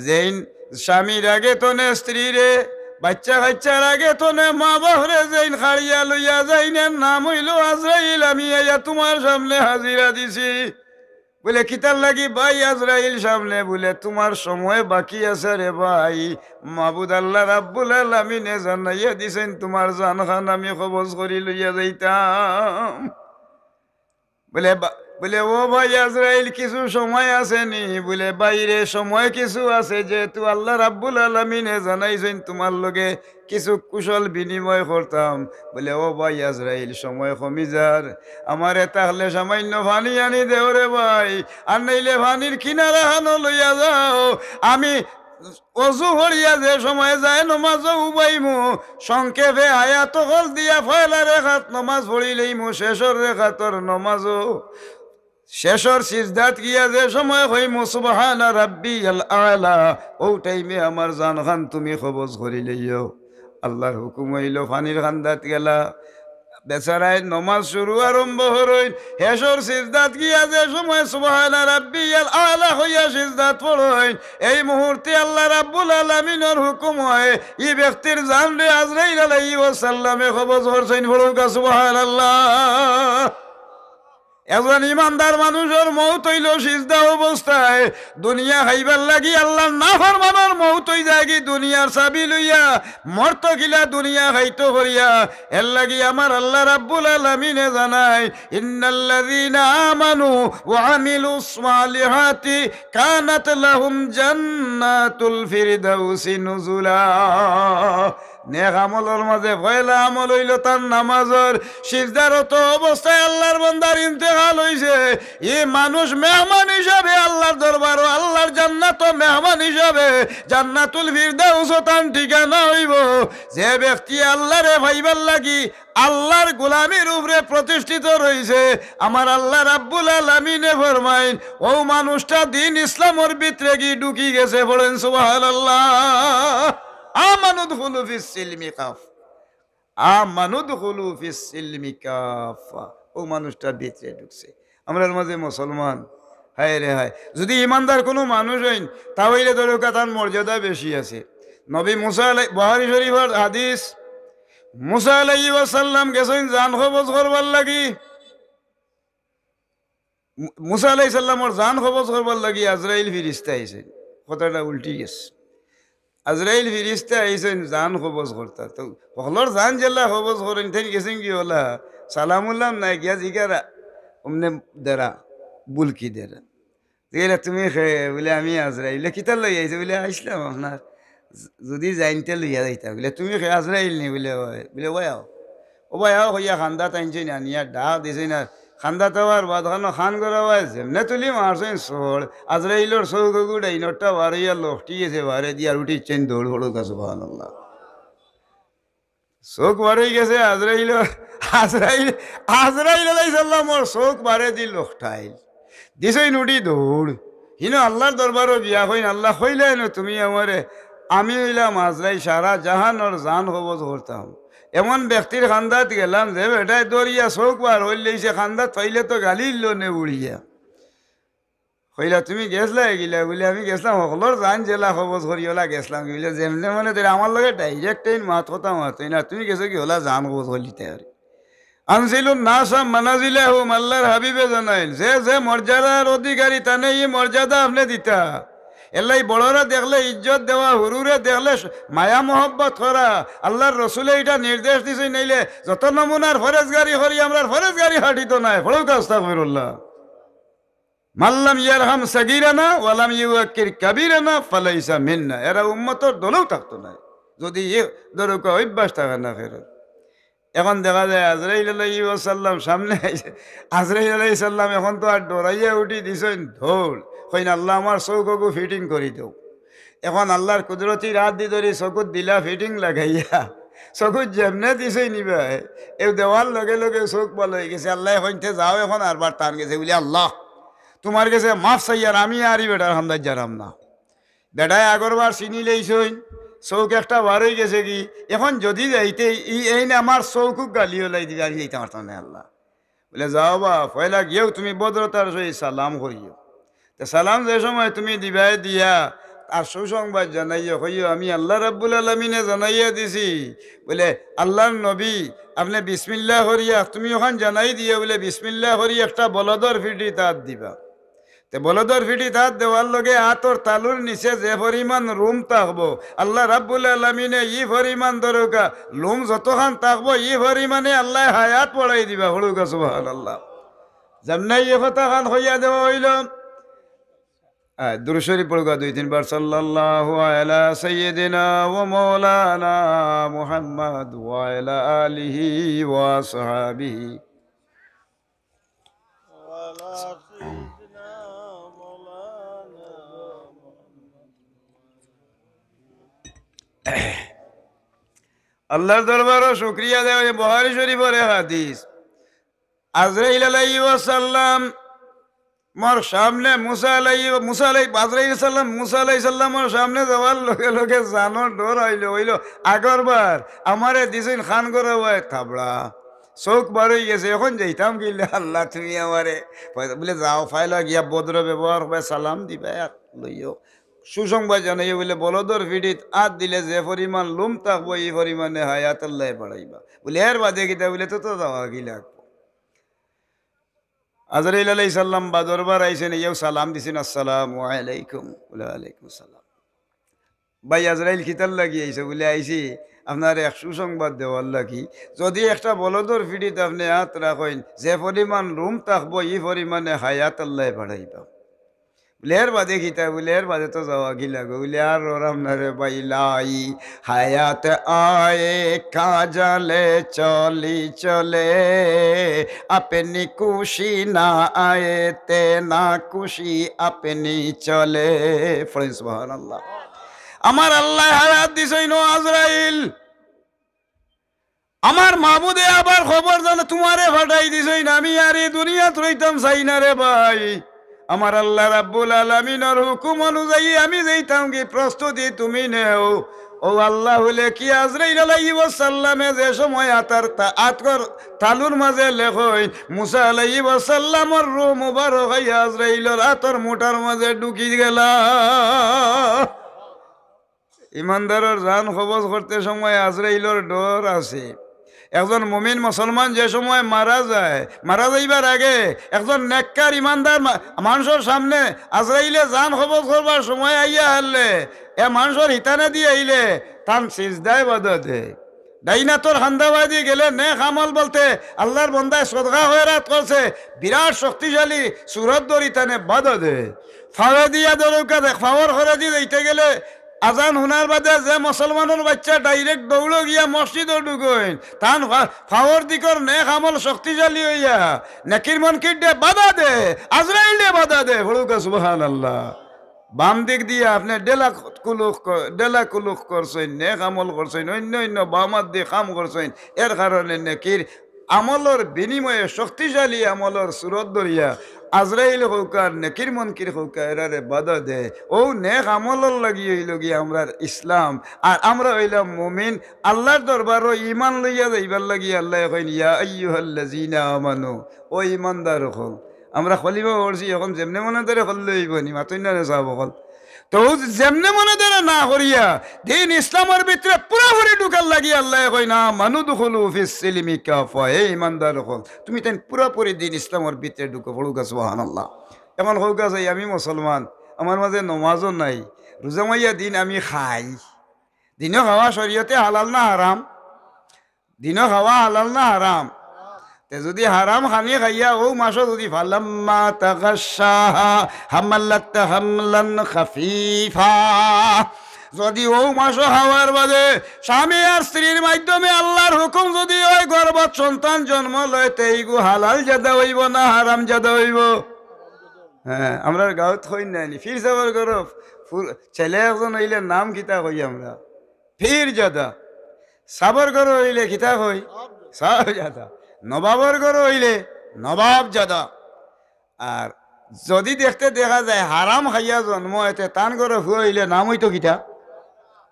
যেইন স্বামীর আগে তনে স্ত্রীরে, বাচ্চা কাচ্চার আগে তনে মা বাপরে যেইন কাড়িয়া লইয়া যাইন, এর নাম অইলো আজরাইল। আমি আইয়া তুমার সামনে হাজিরা দিছি। বুলে, "কিতার লাগি ভাই আজরাইল সামনে?" বুলে, "তুমার সময় বাকি আছে রে ভাই। মাবুদ আল্লাহ রাব্বুল আলামিনে জানাইয়া দিছইন, তুমার জানখান আমি কবজ করি লইয়া যাইতাম।" বুলে, বা-, বুলে, "ও ভাই আজরাইল, কিছু সময় আছে নি?" বুলে, "ভাইরে, সময় কিছু আছে, যেহেতু আল্লাহ রাব্বুল আলামিনে জানাইছইন তুমার লগে কিছু কুশল বিনিময় করতাম।" বুলে, "ও ভাই আজরাইল, সময় কমি যার, আমারে তাহলে সামান্য পানি আনি দেও রে ভাই, আর নাইলে পানির কিনারা খানো লইয়া যাও, আমি অজু করিয়া যে সময় যায় নমাজো উবাইমু, সংক্ষেপে আয়াত অকল দিয়া পয়লা রেখাত নমাজ পড়ি লইমু, শেষর রেখাতর নমাজো শেষর সিজদাত গিয়া যে সময় কইমু সুবহানা রাব্বিয়াল আলা, অউ টাইমে আমার জানখান তুমি কবজ করি লইও। আল্লার হুকুম অইলো পানির কান্দাত গেলা, বেচারায় নমাজ শুরু আরম্ভ করইন, শেষর সিজদাত গিয়া যে সময় সুবহানা রাব্বিয়াল আলা কইয়া সিজদাত পড়ইন, এই মুহূর্তে আল্লা রাব্বুল আলামিনর হুকুম অয়, ই ব্যক্তির জানরে আজরাইল আলাইহিস সালামে কবজ করছইন। পড়ুক্কা সুবহানাল্লাহ। একজন ইমানদার মানুষর মউত অইলো সিজদা অবস্থায়, দুনিয়া খাইবার লাগি আল্লার নাফরমানর মউত অই যায়গি দুনিয়ার চাবি লইয়া, মরতো কিলা দুনিয়া খাইতো করিয়া। এরলাগি আমার আল্লা রাব্বুল আলামিনে জানাইন, ইন্নাল্লাযীনা আমানু ওয়া আমিলুস সালিহাতি কানাত লাহুম জান্নাতুল ফিরদাউসি নুজুলা। নেক আমলর মাঝে পয়লা আমল অইলো তার নামাজর। সিজদারত অবস্থায় আল্লার বান্দার ইন্তেকাল অইছে। ই মানুষ মেহমান হিসাবে আল্লার দরবারো, আল্লার জান্নাতো মেহমান হিসাবে জান্নাতুল ফিরদাউসো তান ঠিকানা অইবো। যে ব্যক্তি আল্লারে পাইবার লাগি আল্লার গোলামির উপরে প্রতিষ্ঠিত রইছে, আমার আল্লা রাব্বুল আলামিনে ফরমাইন, অউ মানুষটা দ্বীন ইসলামর ভিতরে গি ঢুকি গেছে। পড়েন সুবহানাল্লাহ। আমানু দুখুলু ফিস সিলমি কাফ-, আমানু দুখুলু ফিস সিলমি কাফা। অউ মানুষটা ভিতরে ঢুকছে। আমরার মাঝে মুসলমান, হায় রে হায়, যুদি ইমানদার কুনু মানুষ অইন, তা অইলে ধরুক্কা তান মর্যাদা বেশি আছে। নবী মুসা আলাই-, বুখারী শরীফর হাদিস, মুসা আলাইহিস সালাম গেছইন জান কবজ করবার লাগি। মু-, মুসা আলাইহিস সালামর জান কবজ করবার লাগি আজরাইল ফিরিস্তা আইছইন। কথাটা উল্টি গেছে। আজরাইল ফিরিস্তা আইছইন জান কবজ করতা। তো হকলর জান যেলা কবজ করইন, তাইন গেছইন গি অলা, সালাম উলাম নাই, গিয়া জিগারা, অমনে দেরা, বুলকি দেরা। জিগাইলা, "তুমি কে?" বুলে, "আমি আজরাইল।" বুলে, "কিতার লাগি আইছো?" বুলে, "আইছলাম আপনার, য-, যুদি যাইন তে লইয়া যাইতাম।" বুলে, "তুমি কে, আজরাইল নি?" বুলে, "অয়।" বুলে, "অয় আও।" ও ভাই, আও কইয়া কান্দাত আনছইন, আনিয়া ডাক দিছইন, আর কান্দাত আওয়ার বাদ খানো খান করা ভাই, যেমনে তুলি মারছইন চড়, আজরাইলর চউখ অগু ডাইনরটা বার অইয়া লখটি গেছে, বারেদি আর উঠিছইন দৌড়। পড়ুক্কা সুবহানাল্লাহ। চউখ বার অই গেছে আজরাইলর, আজরাইল, আজরাইল আলাইহিস সালামর চউখ বারেদি লখটাইল। দিছইন উঠি দৌড়। হিনো আল্লার দরবারো গিয়া কইন, "আল্লা, কইলায় না তুমি আমারে, আমি অইলাম আজরাইল, সারা জাহানর জান কবজ করতাম।" এমন ব্যক্তির কান্দাত গেলাম যে বেটায় দৌড়িয়া চউখ বার অইল লইছে, কান্দাত পাইলে তো গালিল নে উড়িয়া। কইলা, "তুমি গেছলায় গিলা?" বুলে, "আমি গেছলাম, হকলর জান যেলা কবজ করি অলা গেছলাম।" বুলে, "যেমনে মনে তোর আমার লগে direct এইন মাত কথা মাতইন না, তুমি গেছো গি অলা জান কবজ করিলিতায়।" আনজিলুন নাসা মানাজিলাহুম, আল্লার হাবিবে জানাইল, যে যে মর্যাদার অধিকারী, তানে ই মর্যাদা আপনে দিতা। এরলাগি বড়রে দেখলে ইজ্জত দেওয়া, হুরুরে দেখলে স-, মায়া মহব্বত করা। আল্লার রসুলে ইটা নির্দেশ দিছইন, নাইলে যত নমুনার ফরেজগারি করি, আমরার ফরেজগারি হাটিতো নায়। পড়ুক্কা আস্তাগফিরুল্লাহ। "মাল্লাম ইয়ারহাম সাগিরানা ওয়ালাম ইউয়াক্কির কাবিরানা ফালাইসা মিন্না।" এরা উম্মতর দলেও থাকতো নায়, যুদি ই ধরুক্কা অভ্যাস থাকে না ফেরত। এখন দেখা যায় আজরাইল আলাইহিস সালাম সামনে আইছে। আজরাইল আলাইহিস সালাম এখন তো আর ডরাইয়া উঠি দিছইন দৌড়। কইন, "আল্লা, আমার চউখ অগু fitting করি দেও।" এখন আল্লার কুদরতি রাত দি ধরি চকুত দিলা fitting লাগাইয়া। চকুত যেমনে দিছইন ইবায়, এও দেওয়ার লগে লগে চউখ ভালা অই গেছে। আল্লায় কইন, "তে যাও এখন আরবার তান গেছে।" বুলে, "আল্লা, তুমার গেছে মাফ চাইয়ার, আমি আর ই বেটার কান্দাত যাইরাম না।" বেটায় আগরবার চিনি লইছইন, চউখ একটা বার অই গেছে গি, এখন যুদি যাইতে ই এইন আমার চউখ গালি অলাই দিবা, আমি যাইতাম পারতাম নায় আল্লা। বুলে, "যাও বা, পয়লা গিয়াও তুমি ভদ্রতার সহিত সালাম করিও। তে সালাম যে সময় তুমি দিবায় দিয়া, আর সুসংবাদ জানাইও, কইও, 'আমি আল্লা রাব্বুল আলামিনে জানাইয়া দিছি।'" বুলে, "আল্লার নবী, আপনে বিসমিল্লাহ করিয়া, তুমি অখান জানাই দিও।" বুলে, "বিসমিল্লাহ করি একটা বলদর ফিটি তাত দিবা।" তে বলদর ফিটি তাত দেওয়ার লগে আতর তালুর নিচে যে পরিমাণ রুম থাকবো, আল্লা রাব্বুল আলামিনে ই পরিমাণ ধরুক্কা, লুম যতখান থাকবো, ই পরিমাণে আল্লায় হায়াত বাড়াই দিবা। পড়ুক্কা সুবহানাল্লাহ। যেমনে ই কথাখান কইয়া দেওয়া অইলো, আহ, দুরূদ শরীফ পড়ুক্কা দুই তিনবার, সাল্লাল্লাহু আলা সাইয়্যিদিনা ওয়া মাওলানা মুহাম্মদ ওয়া আলা আলিহি ওয়া আসহাবিহি। وعلى سيدنا مولانا محمد. আল্লাহর দরবারো শুকরিয়া দেওয়া, বুখারী শরীফর এক হাদিস। আজরাইল আলাইহিস সালাম মোর সামনে মুসা আলাই-, মুসা আলাই-, আজরাইল সালাম, মুসা আলাইহিস সালামর সামনে যাওয়ার লগে লগে জানর ডর আইলো, অইলো আগরবার আমারে দিছইন খান গরবায় থাবড়া। চউখ বার অই গেছে, অখন যাইতাম কিলা আল্লাহ তুমি আমারে? বুলে, "যাও, ফাইলা গিয়া ভদ্র ব্যবহার করবায়, সালাম দিবায় আর লইও।" সুসংবাদ জানাইও বুলে, "বলদর ফিড়িত আত দিলে যে পরিমাণ লুম থাকবো, ই পরিমাণে হায়াত আল্লায় বাড়াইবা।" বুলে, "এর বাদে কিতা?" বুলে, "তো, তো যাওয়া কিলা লাগবো।" আজরাইল আলাইহিস সালাম বাদরবার আইছইন, ইয়েও সালাম দিছইন, "আসসালামু আলাইকুম।" বুলে, "ওয়ালাইকুম আসসালাম।" "ভাই আজরাইল, কিতার লাগি আইছো?" বুলে, "আইছি আপনারে এক সুসংবাদ দেওয়ার লাগি। যদি একটা বলদর ফিড়িত আপনে আত রাখইন, যে পরিমাণ লুম থাকবো, ই পরিমাণে হায়াত আল্লায় বাড়াইবা।" বুলে, "এর বাদে কিতা?" বুলে, "এর বাদে তো যাওয়া কিলা লাগবো।" বুলে, "আর ররাম না রে ভাই, লাই হায়াত আয়ে কাজালে চলি চলে, আপনি খুশি না আয়ে তে না খুশি আপনি চলে।" পড়েন সুবহানাল্লাহ। আমার আল্লায় হায়াত দিছইন, ও আজরাইল, আমার মাবুদে আবার খবর জানে তুমারে ফাটাই দিছইন, আমি আর ই দুনিয়াত রইতাম চাই না রে ভাই। আমার আল্লাহ রাব্বুল আলামিনর হুকুম অনুযায়ী আমি যাইতাম কি, প্রস্তুতি তুমি নেও। ও আল্লাহ, বুলে কি, আজরাইল আলাইহিস সালামে যে সময় আতার তা-, আতর তালুর মাঝে লেখইন, মুসা আলাইহিস সালামর রূহ মুবারক আইয়া আজরাইলর আতর মুঠার মাঝে ঢুকি গেলা। ইমানদারর জান কবজ করতে সময় আজরাইলর ডর আছে। একজন মুমিন মুসলমান যে সময় মারা যায়, মারা যাইবার আগে একজন নেককার ইমানদার মা-, মানষর সামনে আজরাইলে জান কবজ করবার সময় আইয়া হারলে, এ মানষর হিতানে দি আইলে তান সিজদায় বাধা দেয়। ডাইন আতর কান্দাবায়দি গেলে নেক আমল বলতে আল্লাহর বন্দায় সদকা খয়রাত করছে, বিরাট শক্তিশালী সুরত ধরি তানে বাধা দেয়। ফাওয়ে দিয়া ধরউক্কা দেখ, ফাওর করেদি যাইতে গেলে আজান হুনার বাদে যে মুসলমানর বাইচ্চা direct দৌড়ো গিয়া মসজিদো ঢুকইন, তান ফা-, ফাওর দিকর নেক আমল শক্তিশালী অইয়া নেকির মুনকিররে বাধা দেয়, আজরাইলরে বাধা দেয়। পড়উক্কা সুবহানাল্লাহ। বাম দিক দিয়া আপনে ঢেলা কুলুক ক-, ঢেলা কুলুক করছইন, নেক আমল করছইন, অইন্য অইন্য বাম আতদি কাম করছইন, এর কারণে নেকির আমলর বিনিময়ে শক্তিশালী আমলর সুরত ধরিয়া আজরাইল কউক্কা, নেকির মুনকির কউক্কা, এরারে বাধা দেয়। অউ নেক আমলর লাগি অইলো গি আমরার ইসলাম, আর আমরা অইলাম মুমিন। আল্লাহর দরবারো ইমান লইয়া যাইবার লাগি আল্লায় কইন, "ইয়া আইয়ুহাল্লাযীনা আমানু", ও ইমানদার অকল। আমরা কলিমা পড়ছি, অখন যেমনে মনে ধরে করলে অইবো নি, মাতইন না রে সাব অকল। তো যেমনে মনে ধরে না করিয়া দিন ইসলামর ভিতরে পুরাপুরি ঢুকার লাগি আল্লায় কইন, "আমানু দুখুলু ফিস সিলমি কাফা", হে ইমানদার অকল, তুমি তাইন পুরাপুরি দিন ইসলামর ভিতরে ঢুকো। পড়উক্কা সুবহানাল্লাহ। অখন কউক্কা চাই আমি মুসলমান, আমার মাঝে নমাজও নাই, রোজা মাইয়া দিন আমি খাই, দিনো খাওয়া শরীয়তে হালাল না হারাম? দিনো খাওয়া হালাল না হারাম? তে যুদি হারাম খানি খাইয়া অউ মাসো যুদি ফালাম্মা তাগাশশাহা হামালাত হামলান খাফিফা, যুদি অউ মাসো খাওয়ার বাদে স্বামী আর স্ত্রীর মাধ্যমে আল্লাহর হুকুম যুদি অয় গর্ভত সন্তান জন্ম লয়, তে ইগু হালাল জাদা অইবো না হারাম জাদা অইবো? হ্যাঁ, আমরার গাউত কইন নায়নি, ফির সাবর গরো ফু-, ছেলে একজন অইলে নাম কিতা কই আমরা? ফির জাদা। সাবর গরো অইলে কিতা কই? সাব জাদা। নবাবর গরো অইলে নবাব জাদা। আর যুদি দেখতে দেখা যায় হারাম খাইয়া জন্ম অইতে তান গরো ফুয়া অইলে নাম অইতো কিতা?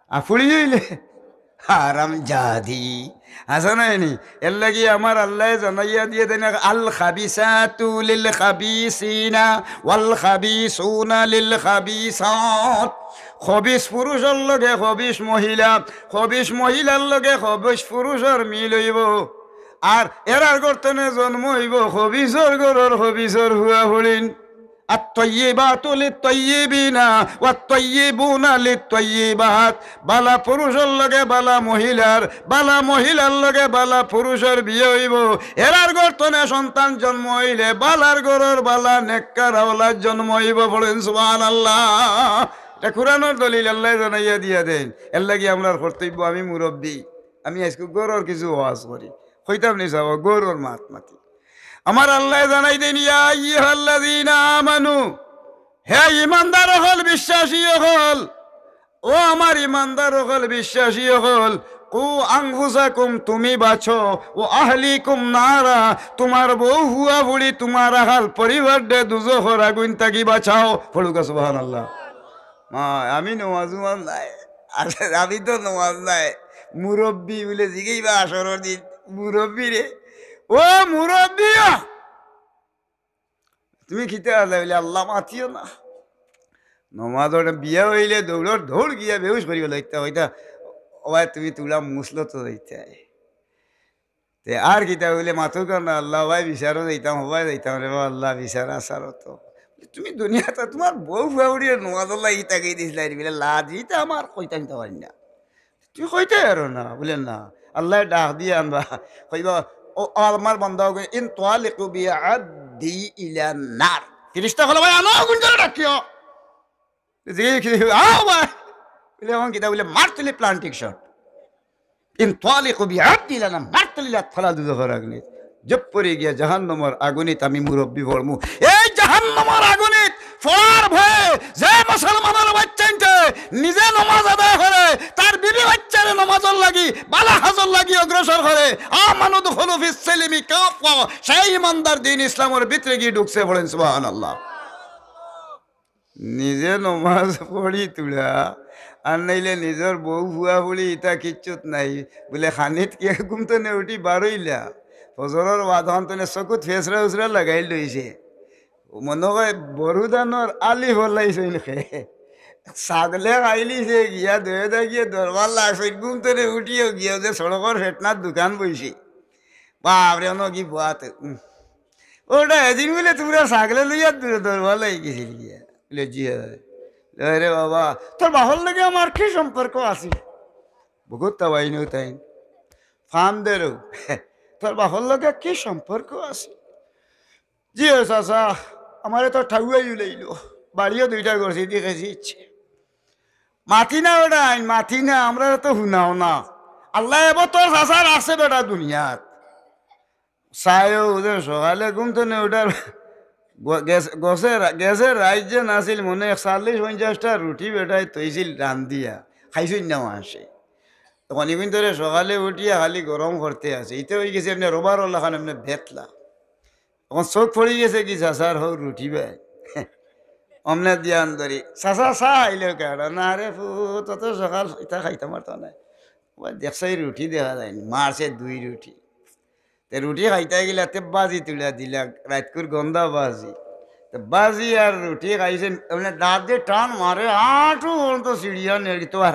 আর ফুড়ি অইলে হারাম জাদি। আছে না নি? এর লাগি আমার আল্লায় জানাইয়া দিয়া দেইন, "আল খাবিসাতু লিল খাবিসিনা ওয়াল খাবিসুনা লিল খাবিসাত।" খবিস পুরুষর লগে খবিস মহিলা, খবিস মহিলার লগে খবিস পুরুষর মিল অইবো। আর এরার গর্তনে জন্ম অইবো খবিসর গরর খবিসর ফুয়া ফুড়িন। আত-তাইয়্যিবাতু লিত-তাইয়্যিবিনা ওয়াত-তাইয়্যিবুনা লিত-তাইয়্যিবাত। বালা পুরুষর লগে বালা মহিলার, বালা মহিলার লগে বালা পুরুষর বিয়া অইবো। এরার গর্তনে সন্তান জন্ম অইলে বালার গরর বালা নেককার আওলাদ জন্ম অইবো। পড়ইন সুবহানাল্লাহ। ইটা কুরআনর দলিল আল্লায় জানাইয়া দিয়া দেইন। এর লাগি আমরার কর্তব্য, আমি মুরব্বি, আমি আইজকু গরর কিছু ওয়াজ করি। কইতাম নি সাব, গরর মাত মাতি। আমার আল্লায় জানাই দেইন, "ইয়া আইয়ুহাল্লাযীনা আমানু", হে ইমানদার অকল, বিশ্বাসী অকল, ও আমার ইমানদার অকল, বিশ্বাসী অকল, কু আনফুসাকুম, তুমি বাঁচো, ও আহলিকুম নারা, তুমার বউ ফুয়া ফুড়ি তুমার আহাল পরিবার দে দুজখর আগুইন থাকি বাঁচাও। পড়ুকা সুবহানাল্লাহ। মা, আমি নমাজ উমাজ নাই, আর আমি তো নমাজ নাই, মুরব্বি বুলে জিগাইবা হাশরর দিন, মুরব্বি রে, ও মুরব্বি, তুমি কিতা আল্লাহ বলে আল্লাহ মাতিও না। নমাজ ওটা বিয়া অইলে দৌড়র দৌড় গিয়া বেহুশ করি গেল, ইতা ওইটা, ও ভাই তুমি তুলা মুসলো তো যাইতে। তে আর কিতা বলে মাতুক না, আল্লাহ ভাই বিচারও যাইতাম, হবাই যাইতাম রে বাবা, আল্লাহ বিচার আসার তো। তুমি দুনিয়াতে তুমার বউ ফুয়া ফুড়ির নমাজ আল্লাহ ইতা গিয়ে দিস লাইরি বলে লাজ, ইতা আমার কইতাম তো পারি না। তুই কইতে পারো না, বলে না। আল্লাহ ডাক দিয়ে আনবা, কইবা, "ও আমার বান্দা, ইনতালিকু বিআবদি ইলান নার।" ফিরিস্তা বলে, "ভাই, আনো আগুন ধরে ডাকিও।" জি, কি, আও ভাই। বলে, "এখন কিতা?" বলে, "মারতুলি প্লান্টিং শট। ইনতালিকু বিআবদি ইলান নার, মারতুলি লাত ফালা দুজখর আগুনে।" জব পড়ি গিয়া জাহান্নামর আগুনিত আমি মুরব্বি পড়মু। এই জাহান্নামর আগুনিত পড়ার ভয়ে যে মুসলমানর বাচ্চাইন্তে নিজে নমাজ আদায় করে, তার বিবি বাচ্চারে নমাজর লাগি, বালা কাজর লাগি অগ্রসর করে, আমানু দুখুলু ফিস সিলমি কাফফা, সেই ইমানদার দিন ইসলামর ভিতরে গিয়া ঢুকছে। পড়েন সুবহানাল্লাহ। নিজে নমাজ পড়ি তুলা, আর নাইলে নিজর বউ ফুয়া ফুড়ি ইতা কিচ্ছুত নাই। বলে খানিত কি ঘুম তনে উঠি বারইলা, ফজরর বাদ হন তনে চকুত ফেসরা উসরা লাগাই লইছে। মনো কয় বড়ু ধানর আলি ফলাইছইন খে। ছাগলে খাইলিছে গিয়া দয়ে দা গিয়া দরবার লাগছইন, ঘুম তনে উঠিও গিয়া যে সড়কর ফেটনার দোকান বইছে। বাপরে, অনো কি বুয়াতে, উম। ওটা এদিন বলে তুমরা ছাগলে লইয়া দূরে দরবার লাগি গেছিল গিয়া। বলে, "জি হয়।" বলে, "রে বাবা, তোর বাপর লগে আমার কি সম্পর্ক আছে?" বহুত তাবাইন তাইন। ফান দেরো। "তোর বাপর লগে কি সম্পর্ক আছে?" "জি হয় চাচা, আমারে তো ঠাউয়াই উলাইলো। বাড়িও দুইটা করছি, দেখেছি ইচ্ছে।" মাতি না ওটা আইন, মাতি না, আমরা তো হুনাও না। আল্লাহ এবার তোর চাচা রাখছে বেটা দুনিয়াত। চাইও ওদের সকালে ঘুম তনে উঠার গ-, গ্যাস-, গসে রা-, গ্যাসের রাইত যে নাছিল, মনে একচল্লিশ পঞ্চাশটা রুটি বেটায় তৈছিল রান্দিয়া, খাইছইন না মানষে। তখন ইগুন ধরে সকালে উঠিয়া খালি গরম করতে আছে, ইতে হয়ে গেছে এমনি রোবার ওলা খান এমনি বেতলা। তখন চোখ পড়ি গেছে কি চাচার হো রুটি ভাই। অমনে দিয়ান ধরি, "চাচা চা আইলে কেডা?" "না রে ফু, তত সকাল ইতা খাইতাম পারতাম না।" ওই দেখছে এই রুটি দেখা যায়নি, মারছে দুই রুটি। তে রুটি খাইতে গেলে তে বাজি তুলে দিলা, রাইতকুর গন্ধা বাজি। তে বাজি আর রুটি খাইছে, মানে দাঁত দিয়ে টান মারে, আঁটু পর্যন্ত সিঁড়িয়া নেড়িতো আর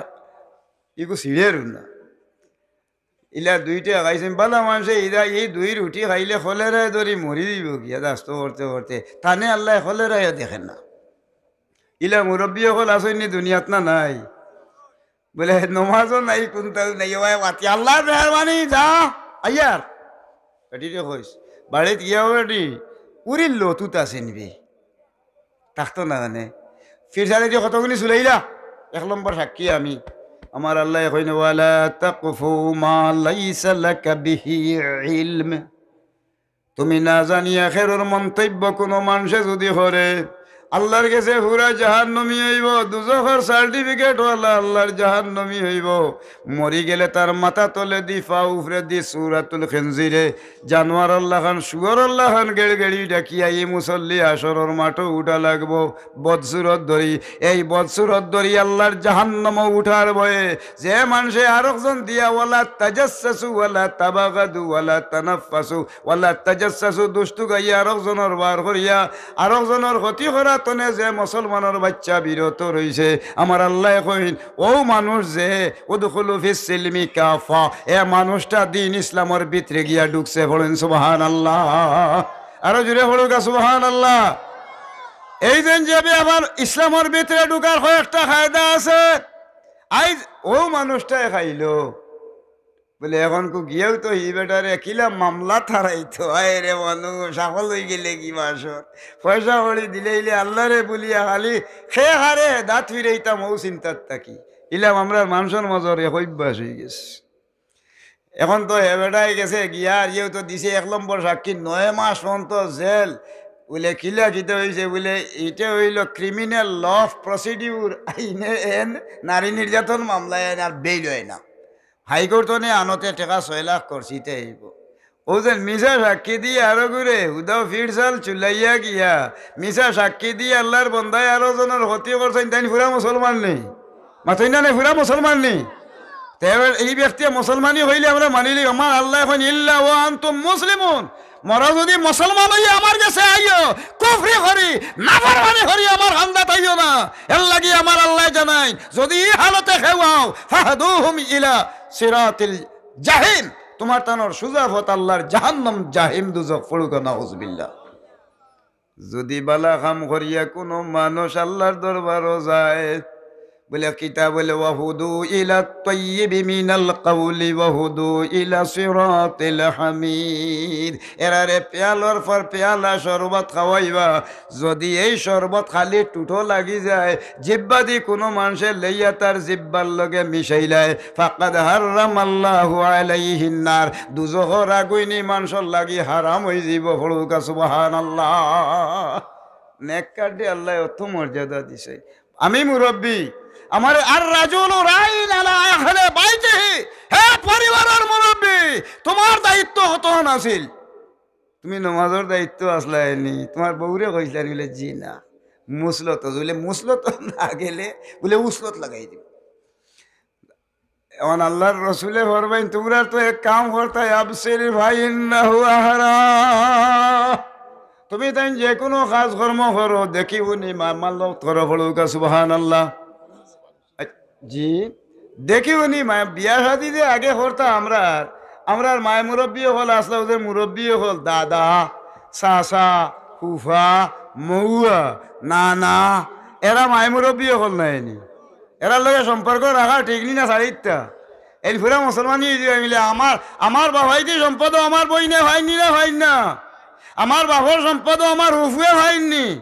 ইগু সিঁড়ের না। ইলা দুইটা খাইছে, বালা মানষে ইলা এই দুই রুটি খাইলে কলেরায় ধরি মরি দিব গিয়া, দাস্ত করতে করতে। তানে আল্লাহ কলেরায় দেখে না। ইলা মুরব্বি অকল আছইন নি দুনিয়াত না নাই? বলে, "নমাজও নাই, কুন্তাও নাই, ও ভাই, বাতি আল্লাহর মেহেরবানি, যা, আইয়ার।" বেটিরে কইস, বাড়িত গিয়া বেটি, উরির লতুত আছে নিবে। থাকতো না মানে। ফির সালে যে কতগুলি চুলাইলা, এক নম্বর সাক্ষী আমি। আমার আল্লাহ কইন, "ওয়ালা তাকফু মা লাইসা লাকা বিহি ইলম।" তুমি না জানিয়া খেরর মন্তব্য কোনো মানষে যদি করে, আল্লাহর গেছে পুরা জাহান্নমী হইব, দুজখর সার্টিফিকেট ওয়ালা আল্লাহর জাহান্নমী হইব। মরি গেলে তার মাথা তলে দি, পা উপরে দি, সুরাতুল খিনজিরে, জানোয়ারর লাখান, শুয়োরর লাখান গেড়গেড়ি ডাকিয়া ই মুসল্লি হাশরর মাঠো উঠা লাগবো। বদসুরত ধরি, এই বদসুরত ধরি আল্লাহর জাহান্নামো উঠার ভয়ে যে মানষে আরকজন দিয়া ওয়ালা তাজাসসাসু ওয়ালা তাবাগাদু ওয়ালা তানাফফাসু, ওয়ালা তাজাসসাসু, দুস্তু গাইয়া আরকজনর বার করিয়া, আরকজনর ক্ষতি করা তনে যে মুসলমানর বাচ্চা বিরত রইছে, আমার আল্লায় কইন, ও মানুষ যে, উদখুলু ফিস সিলমি কাফা, এ মানুষটা দিন ইসলামর ভিতরে গিয়া ঢুকছে। পড়েন সুবহানাল্লাহ। আরো জোরে পড়ুকা সুবহানাল্লাহ। এই দিন যে ব্যাপার ইসলামর ভিতরে ঢুকার কয়েকটা কায়দা আছে। আইজ ও মানুষটায় খাইলো, বলে, এখন কু গিয়েও তো হি বেটারে কিলা মামলা থারাইতো, আয় রে মানুষ, সফল হয়ে গেলে কি মাসর পয়সা কড়ি দিলে ইলে আল্লাহরে বলিয়া খালি খে হারে দাঁত ফিরাইতাম ও চিন্তার থাকি। ইলাম আমরা মানুষর মাজর এক অভ্যাস হয়ে গেছে। এখন তো হে বেটায় গেছে গিয়া আর ইয়েও তো দিছে এক নম্বর সাক্ষী, নয় মাস পর্যন্ত জেল, বুলে, "কিলা কিতা অইছে?" বুলে, "ইটা অইলো criminal law of procedure আইনে, এন নারী নির্যাতন মামলা এন আর বেইল অয় না। হাইকোর্ট অনে আনতে টেকা ছয় লাখ খরচ অইবো।" অউ যেন মিছা সাক্ষী দি আরোগুরে হুদাউ ফিরসাল চুলাইয়া গিয়া, মিছা সাক্ষী দি আল্লার বন্দায় আরো জনর ক্ষতি করছইন, তাইন পুরা মুসলমান নি? মাতইন না নি, পুরা মুসলমান নি? তে এবার এই ব্যক্তি মুসলমানি অইলে আমরা মানিলি, আমার আল্লায় কইন, "ইল্লা ওয়া আনতুম মুসলিমুন।" মরা যুদি মুসলমান অইয়া আমার গেছে আইও, কুফরি করি, নাফরমানি করি আমার কান্দাত আইও না। এরলাগি আমার আল্লায় জানাইন, যুদি ই হালতে কেউ আও, ফাহদুহুম ইলা সিরাতিল জাহিম, তুমার তানর সুজা পথ আল্লার জাহান্নাম, জাহিম, দুজখ। পড়ুক্কা নাউজুবিল্লাহ। যুদি বালা কাম করিয়া কুনু মানুষ আল্লার দরবারো যায়, বুলে কিতা? বুলে, "ওয়াহুদু ইলা তাইয়্যিবি মিনাল কাউলি ওয়াহুদু ইলা সিরাতিল হামিদ।" এরারে পিয়ালার পর পিয়ালা শরবত খাওয়াইবা। যুদি এই শরবত খালি টুটো লাগি যায়, জিব্বাদি কুনু মানষে লইয়া তার জিব্বার লগে মিশাইলায়, ফাকাদ হাররামাল্লাহু আলাইহিন নার, দুজখর আগুইন ই মানষর লাগি হারাম অইযিবো। পড়ুক্কা সুবহানাল্লাহ। নেককাররে আল্লায় অত মর্যাদা দিছে। আমি মুরব্বি, আমারে, "আর রাজুলু রাইন আলা আহলে বাইতিহি", হে পরিবারর মুরব্বি, তুমার দায়িত্ব কতখান আছিল? তুমি নমাজর দায়িত্ব আছলায় নি? তুমার বউরে কইছলায় নি? বুলে, "জি না।" মুসলত, বুলে, "মুসলত না গেলে", বুলে, "উসলত লাগাই দিবো।" অখন আল্লার রসুলে ফরমাইন, তুমরা তো এক কাম করতায়, "আবসির ফাইন্নাহু আহরা।" তুমি তাইন যেকুনু কাজকর্ম করো, দেখিবনি, মামলত করো। পড়ুক্কা সুবহানাল্লাহ। জি, দেখিবনি, মায়, বিয়া শাদি যে আগে করতা আমরার, আমরার মায় মুরব্বি অকল আছলা, অউ যে মুরব্বি অকল, দাদা, চাচা, ফুফা, মউয়া, নানা, এরা মায় মুরব্বি অকল নায় নি? এরার লগে সম্পর্ক রাখা ঠিক নি না ছাড়ি দিতা? এইন পুরা মুসলমানি অইযিবা মিলে, আমার, আমার বাফাইদি সম্পদও আমার বইনে পাইন নি না পাইন না? আমার বাফর সম্পদও আমার ফুফুয়ে পাইন নি?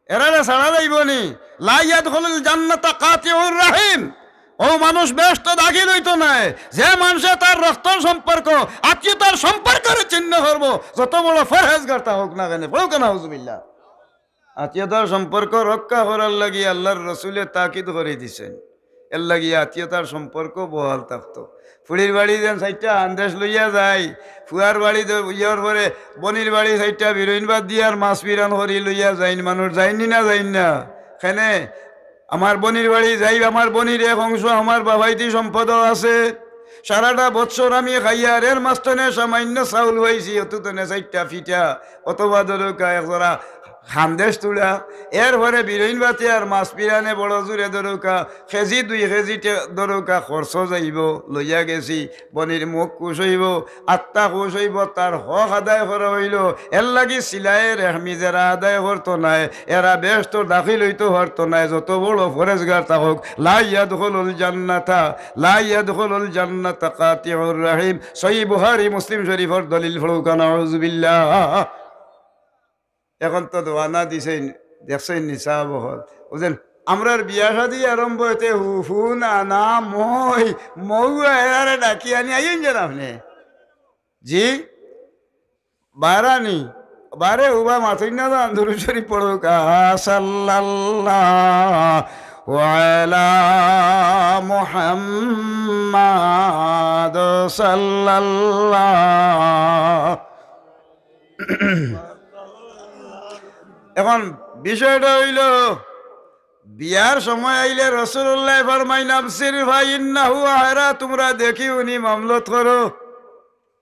এরারে ছাড়া যাইবো নি? লা ইয়াদখুলুল জান্নাতা কাতিউর রাহিম। অউ মানুষ বেহেস্তো দাখিল অইতো নায়, যে মানষে তার রক্তর সম্পর্ক, আত্মীয়তার সম্পর্করে ছিন্ন করবো, যত বড় পরহেজগার তা অউক না কেনে। পড়ুক্কা নাউজুবিল্লাহ। আত্মীয়তার সম্পর্ক রক্ষা করার লাগি আল্লার রসুলে তাকিদ করি দিছইন। এরলাগি আত্মীয়তার সম্পর্ক বহাল থাকতো। ফুড়ির বাড়ি যেন চাইরটা হান্দেশ লইয়া যাই, ফুয়ার বাড়ি দ-, ইয়র পরে বইনর বাড়ি চাইরটা বিরইন বাত দিয়া আর মাছ পিরান করি লইয়া যাইন, মানুষ যাইন নি না যাইন না? কেনে? আমার বইনর বাড়ি যাই, আমার বইনর এক অংশ আমার বাফাইদি সম্পদও আছে। সারাটা বৎসর আমি খাইয়ার, এর মাঝখানে সামান্য চাউল পাইছি, অতু তনে চাইরটা পিঠা, অথবা ধরুক্কা এক জোড়া হান্দেশ তুলা, এর পরে বিরইন বাতে আর মাছ পিরানে বড় জুরে ধরুক্কা, কেজি দুই কেজি টে-, ধরুক্কা খরচ যাইবো, লইয়া গেছি, বইনর মুখ খুশ অইবো, আত্মা খুশ অইবো, তার হক আদায় করা অইলো। এরলাগি সিলায়ে রেহমি যেরা আদায় করতো নায়, এরা বেহেস্তো দাখিল অইতো পারতো নায়, যত বড় পরহেজগার থাকউক। লা ইয়াদখুলুল জান্নাতা, লা ইয়াদখুলুল জান্নাতা কাতিউর রাহিম। সহিহ বুখারী, মুসলিম শরীফর দলিল। পড়ুক্কা নাউজুবিল্লাহ। অখন তো দেওয়ানা দিছইন, দেখছইন নি সাব অকল। বুঝছইন, আমরার বিয়া শাদি আরম্ভ অইতে ফুফু, নানা, মই, মউয়া এরারে ডাকি আনি আইন যেন আপনে। জি? বারানি, বারে উবা মাতইন না যান, দুরুদ শরীফ পড়ুক্কা। সাল্লাল্লাহু আলা মুহাম্মাদ সাল্লাল্লাহু। অখন বিষয়টা অইলো, বিয়ার সময় আইলে রসুলুল্লায় ফরমাইন, "আবসির ফাইন্নাহু আহরা", তুমরা দেখিবনি, মামলত করো।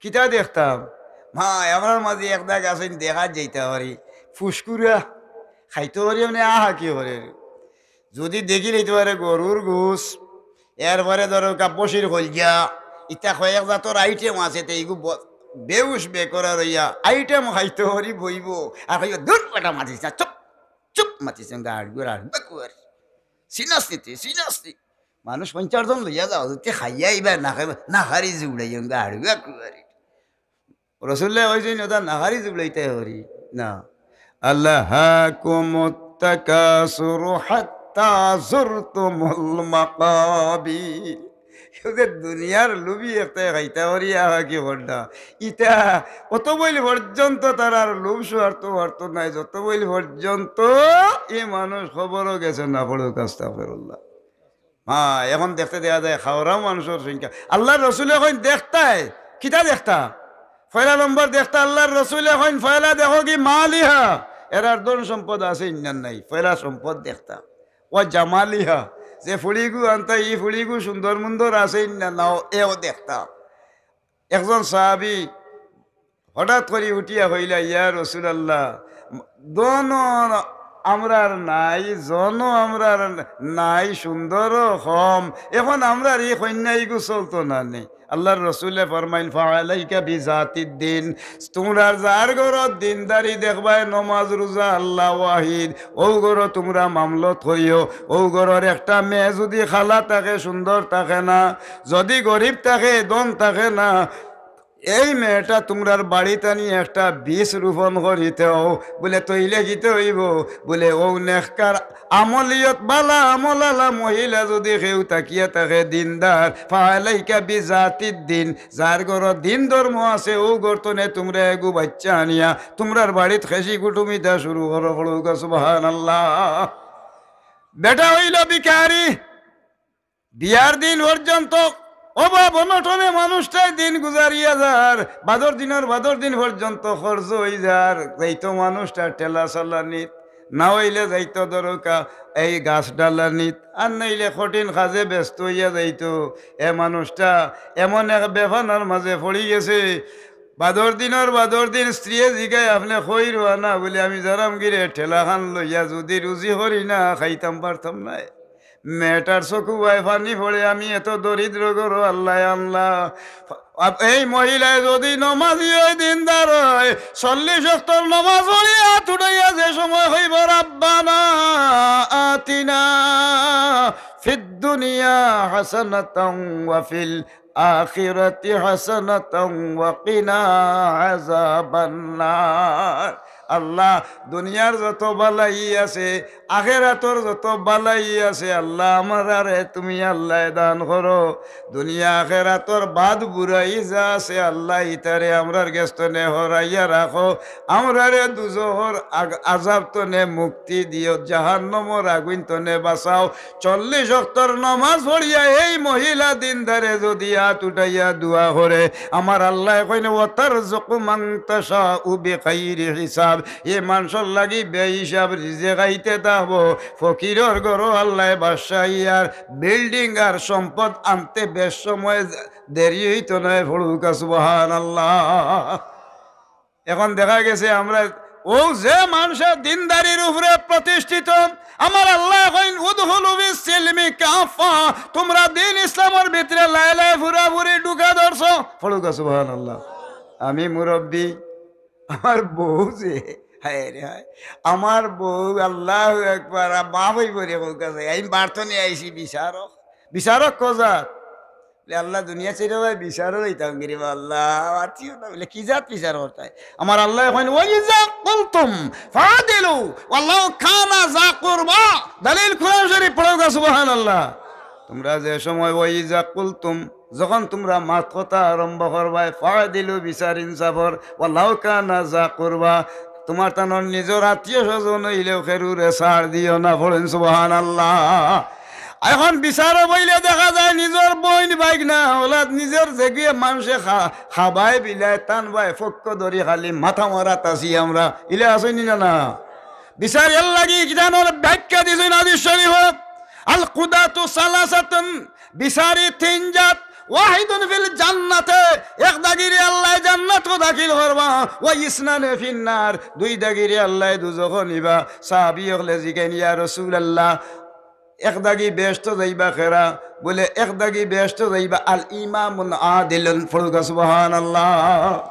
কিতা দেখতাম? মা, আমরার মাঝে এক দাগ আছইন, দেখাত যাইতা পারি, ফুসকুরা, খাইতো পারি, মানে আহা কি করে। যুদি দেখিলাইতে পারে গরুর গোস, এর পরে ধরুক্কা বসির কইলজা, ইতা কয়েক জাতর item আছে, তে ইগু ব-, বেউস বেকরা রইয়া item খাইতো পারি বইবো, আর কইবো, "দূর বেটা, মাতিস না, চুপ, চুপ, মাতিস না, গাড় গুড় আর বেকুয়ার।" চিনস নি তে, চিনস নি। মানুষ পঞ্চাশ জন লইয়া যাও, যদি খাইয়া আইবা, না খাইবা, না খারি জুড়াই, গাড় গুড়া কুয়ারি। রসুল্লায় কইছইন, "ওটা নাহারি জুবলাইতে হরি না।" "আলহাকুমুত তাকাসুরু হাত্তা যুরতুমুল মাকাবির।" কেউ যে দুনিয়ার লুভি একটাই খাইতা পারি, আহা কি বন্ডা। ইতা অত বইল পর্যন্ত তারার লুভ সুয়ার্ত অর্থ নাই, যত বইল পর্যন্ত ই মানুষ খবরও গেছে না পড়ুক, আস্তাগফিরুল্লাহ। হ্যাঁ, এখন দেখতে দেখা যায় খাওয়ারাও মানুষের সংখ্যা। আল্লাহর রসুলে কইন দেখতায়, কিতা দেখতা? পয়লা নম্বর দেখতা, আল্লাহর রসুলে কইন পয়লা দেখো কি মালিহা, এরার ধন সম্পদ আছে ইন্নার নাই, পয়লা সম্পদ দেখতা। ওয়া জামালিহা, যে ফুড়িগু আনতা, ই ফুড়িগু সুন্দর মুন্দর আছে ইন্না নাও, এও দেখতা। একজন সাহাবী হঠাৎ করি উঠিয়া কইলা, "ইয়া রাসূলুল্লাহ, ধন আমরার নাই, জন আমরার নাই, সুন্দরও কম, এখন আমরার ই কইন্যা ইগু চলতো না নি?" আল্লাহর রসুলে ফরমাইন, "ফাআলাইকা বিজাতিদ্দিন।" তুমরার যার ঘরো দিনদারি দেখবায়, নমাজ রোজা আল্লাহ ওয়াহিদ, অউ ঘরো তুমরা মামলত করিও। অউ ঘরর একটা মেয়ে যুদি কালা থাকে, সুন্দর থাকে না, যুদি গরিব থাকে, ধন থাকে না, এই মেয়েটা তুমরার বাড়িত আনি একটা বীজ রোপণ করিতেও, বুলে, তইলে কিতা অইবো? বুলে, অউ নেককার আমলিয়ত বালা আমলালা মহিলা যুদি কেউ থাকিয়া থাকে দিনদার, ফাআলাইকা বিজাতিদ্দিন, যার ঘরো দিন ধর্ম আছে, অউ ঘর তনে তুমরা এগু বাইচ্চা আনিয়া তুমরার বাড়িত খেশি কুটুমিতা শুরু করো। পড়ুকা সুবহানাল্লাহ। বেটা অইলো ভিখারি, বিয়ার দিন পর্যন্ত অভাব অনটনে মানুষটায় দিন গুজারিয়া যার, বাদর দিনর বাদর দিন পর্যন্ত খরচ অই যার, যাইতো মানুষটা ঠেলা চালানিত, না অইলে যাইতো ধরুকা এই গাছ ডালানিত, আর নাইলে কঠিন কাজে ব্যস্ত অইয়া যাইতো। এ মানুষটা এমন এক বেফানার মাঝে পড়ি গেছে, বাদর দিনর বাদর দিন স্ত্রীয়ে জিগায়, "আপনে কই রওয়ানা?" বুলে, "আমি যারাম গিরে ঠেলাখান লইয়া, যুদি রুজি করি না, খাইতাম পারতাম নায়।" মেয়েটার চকু বায় পানি পড়ে, "আমি এত দরিদ্র ঘরো আল্লায় আনলা।" আব-, এই মহিলায় যুদি নমাজি অয়, দিনদার অয়, চল্লিশ ওয়াক্তর নমাজ পড়িয়া আত উঠাইয়া যে সময় কইবো, "রাব্বানা আতিনা ফিদ দুনিয়া হাসানাতাও ওয়া ফিল আখিরাতি হাসানাতাও ওয়া কিনা আযাবান নার।" আল্লাহ, দুনিয়ার যত বালাই আছে, আখেরাতর যত বালাই আছে, আল্লাহ, আমরারে তুমি আল্লায় দান করো। দুনিয়া আখেরাতর বাদ বুরাই যা আছে, আল্লাহ, ইতারে আমরার গেছ তনে হরাইয়া রাখো। আমরারে দুজখর আগ-, আযাব তনে মুক্তি দিও, জাহান্নামর আগুইন তনে বাঁচাও। চল্লিশ ওয়াক্তর নমাজ পড়িয়া এই মহিলা দিনদারে যুদি আত উঠাইয়া দোয়া করে, আমার আল্লায় কইন, "ওয়াতারযুকু মান তাশাউ বিগাইরি হিসাব।" ই মানষর লাগি বেহিসাব রিজিক আইতে থাকবো। ফকিরর ঘরো আল্লায় বাদশাহী আর বিল্ডিং আর সম্পদ আনতে বেশ সময় দেরি অইতো নায়। পড়ুকা সুবহানাল্লাহ। এখন দেখা গেছে আমরা অউ যে মানষে দিনদারির উপরে প্রতিষ্ঠিত, আমার আল্লায় কইন, "উদখুলু ফিস সিলমি কাফা", তুমরা দিন ইসলামর ভিতরে লায় লায় ফুরাফুরি ঢুকা ধরছো। পড়ুকা সুবহানাল্লাহ। আমি মুরব্বি, আমার বউ যে, হায় রে হায়, আমার বউ, আল্লাহু আকবার, মা বই বলে কউকা যায়, আমি বাড়তো নিয়ে আইছি বিচারক, বিচারক কজাত? বলে, "আল্লাহ, দুনিয়া ছেড়ে ভাই বিচারও যাইতাম গিরি বা আল্লাহ, আত্মীয় না।" বলে, "কি জাত বিচার করতায়?" আমার আল্লায় কইন, "ওয়া ইযা কুলতুম ফাদিলু ওয়ালাউ কানা যা কুরবা।" দলিল কোরআন শরীফ, পড়ুকা সুবহানাল্লাহ। তুমরা যে সময় ওয়া ইযা কুলতুম, যখন তুমরা মাত কথা আরম্ভ করবায়, ফাদিলু, বিচার ইনসাফর, ওয়ালাউ কানা যা কুরবা, তুমার তানর নিজর আত্মীয় স্বজন অইলেও কেউরে ছাড় দিও না। পড়ইন সুবহানাল্লাহ। এখন বিচারো বইলে দেখা যায় নিজর বইন ভাইগ্না অউলাদ, নিজর যেগিয়ে মানষে খা-, খাবায় বিলায় তান বায় পক্ষ ধরি খালি মাথা মারাত আছি আমরা। ইলা আছইন নি না? না। বিচার এর লাগি কিতানোর ব্যাখ্যা দিছইন হাদিস শরীফো, "আল কুদাতু সালাসাতুন", বিচারি তিন জাত, "ওয়াহিদুন ফিল জান্নাতে", এক দাগিরে আল্লায় জান্নাতো দাখিল করবা, "ওয়া ইসনানে ফিন নার", দুই দাগিরে আল্লায় দুজখো নিবা। সাহাবী অকলে জিগাইন, "ইয়া রাসূলুল্লাহ, এক দাগি বেহেশতো যাইবা কেরা?" বলে, "এক দাগি বেহেশতো যাইবা আল ইমামুন আদিলুন।" পড়ুকা সুবহানাল্লাহ।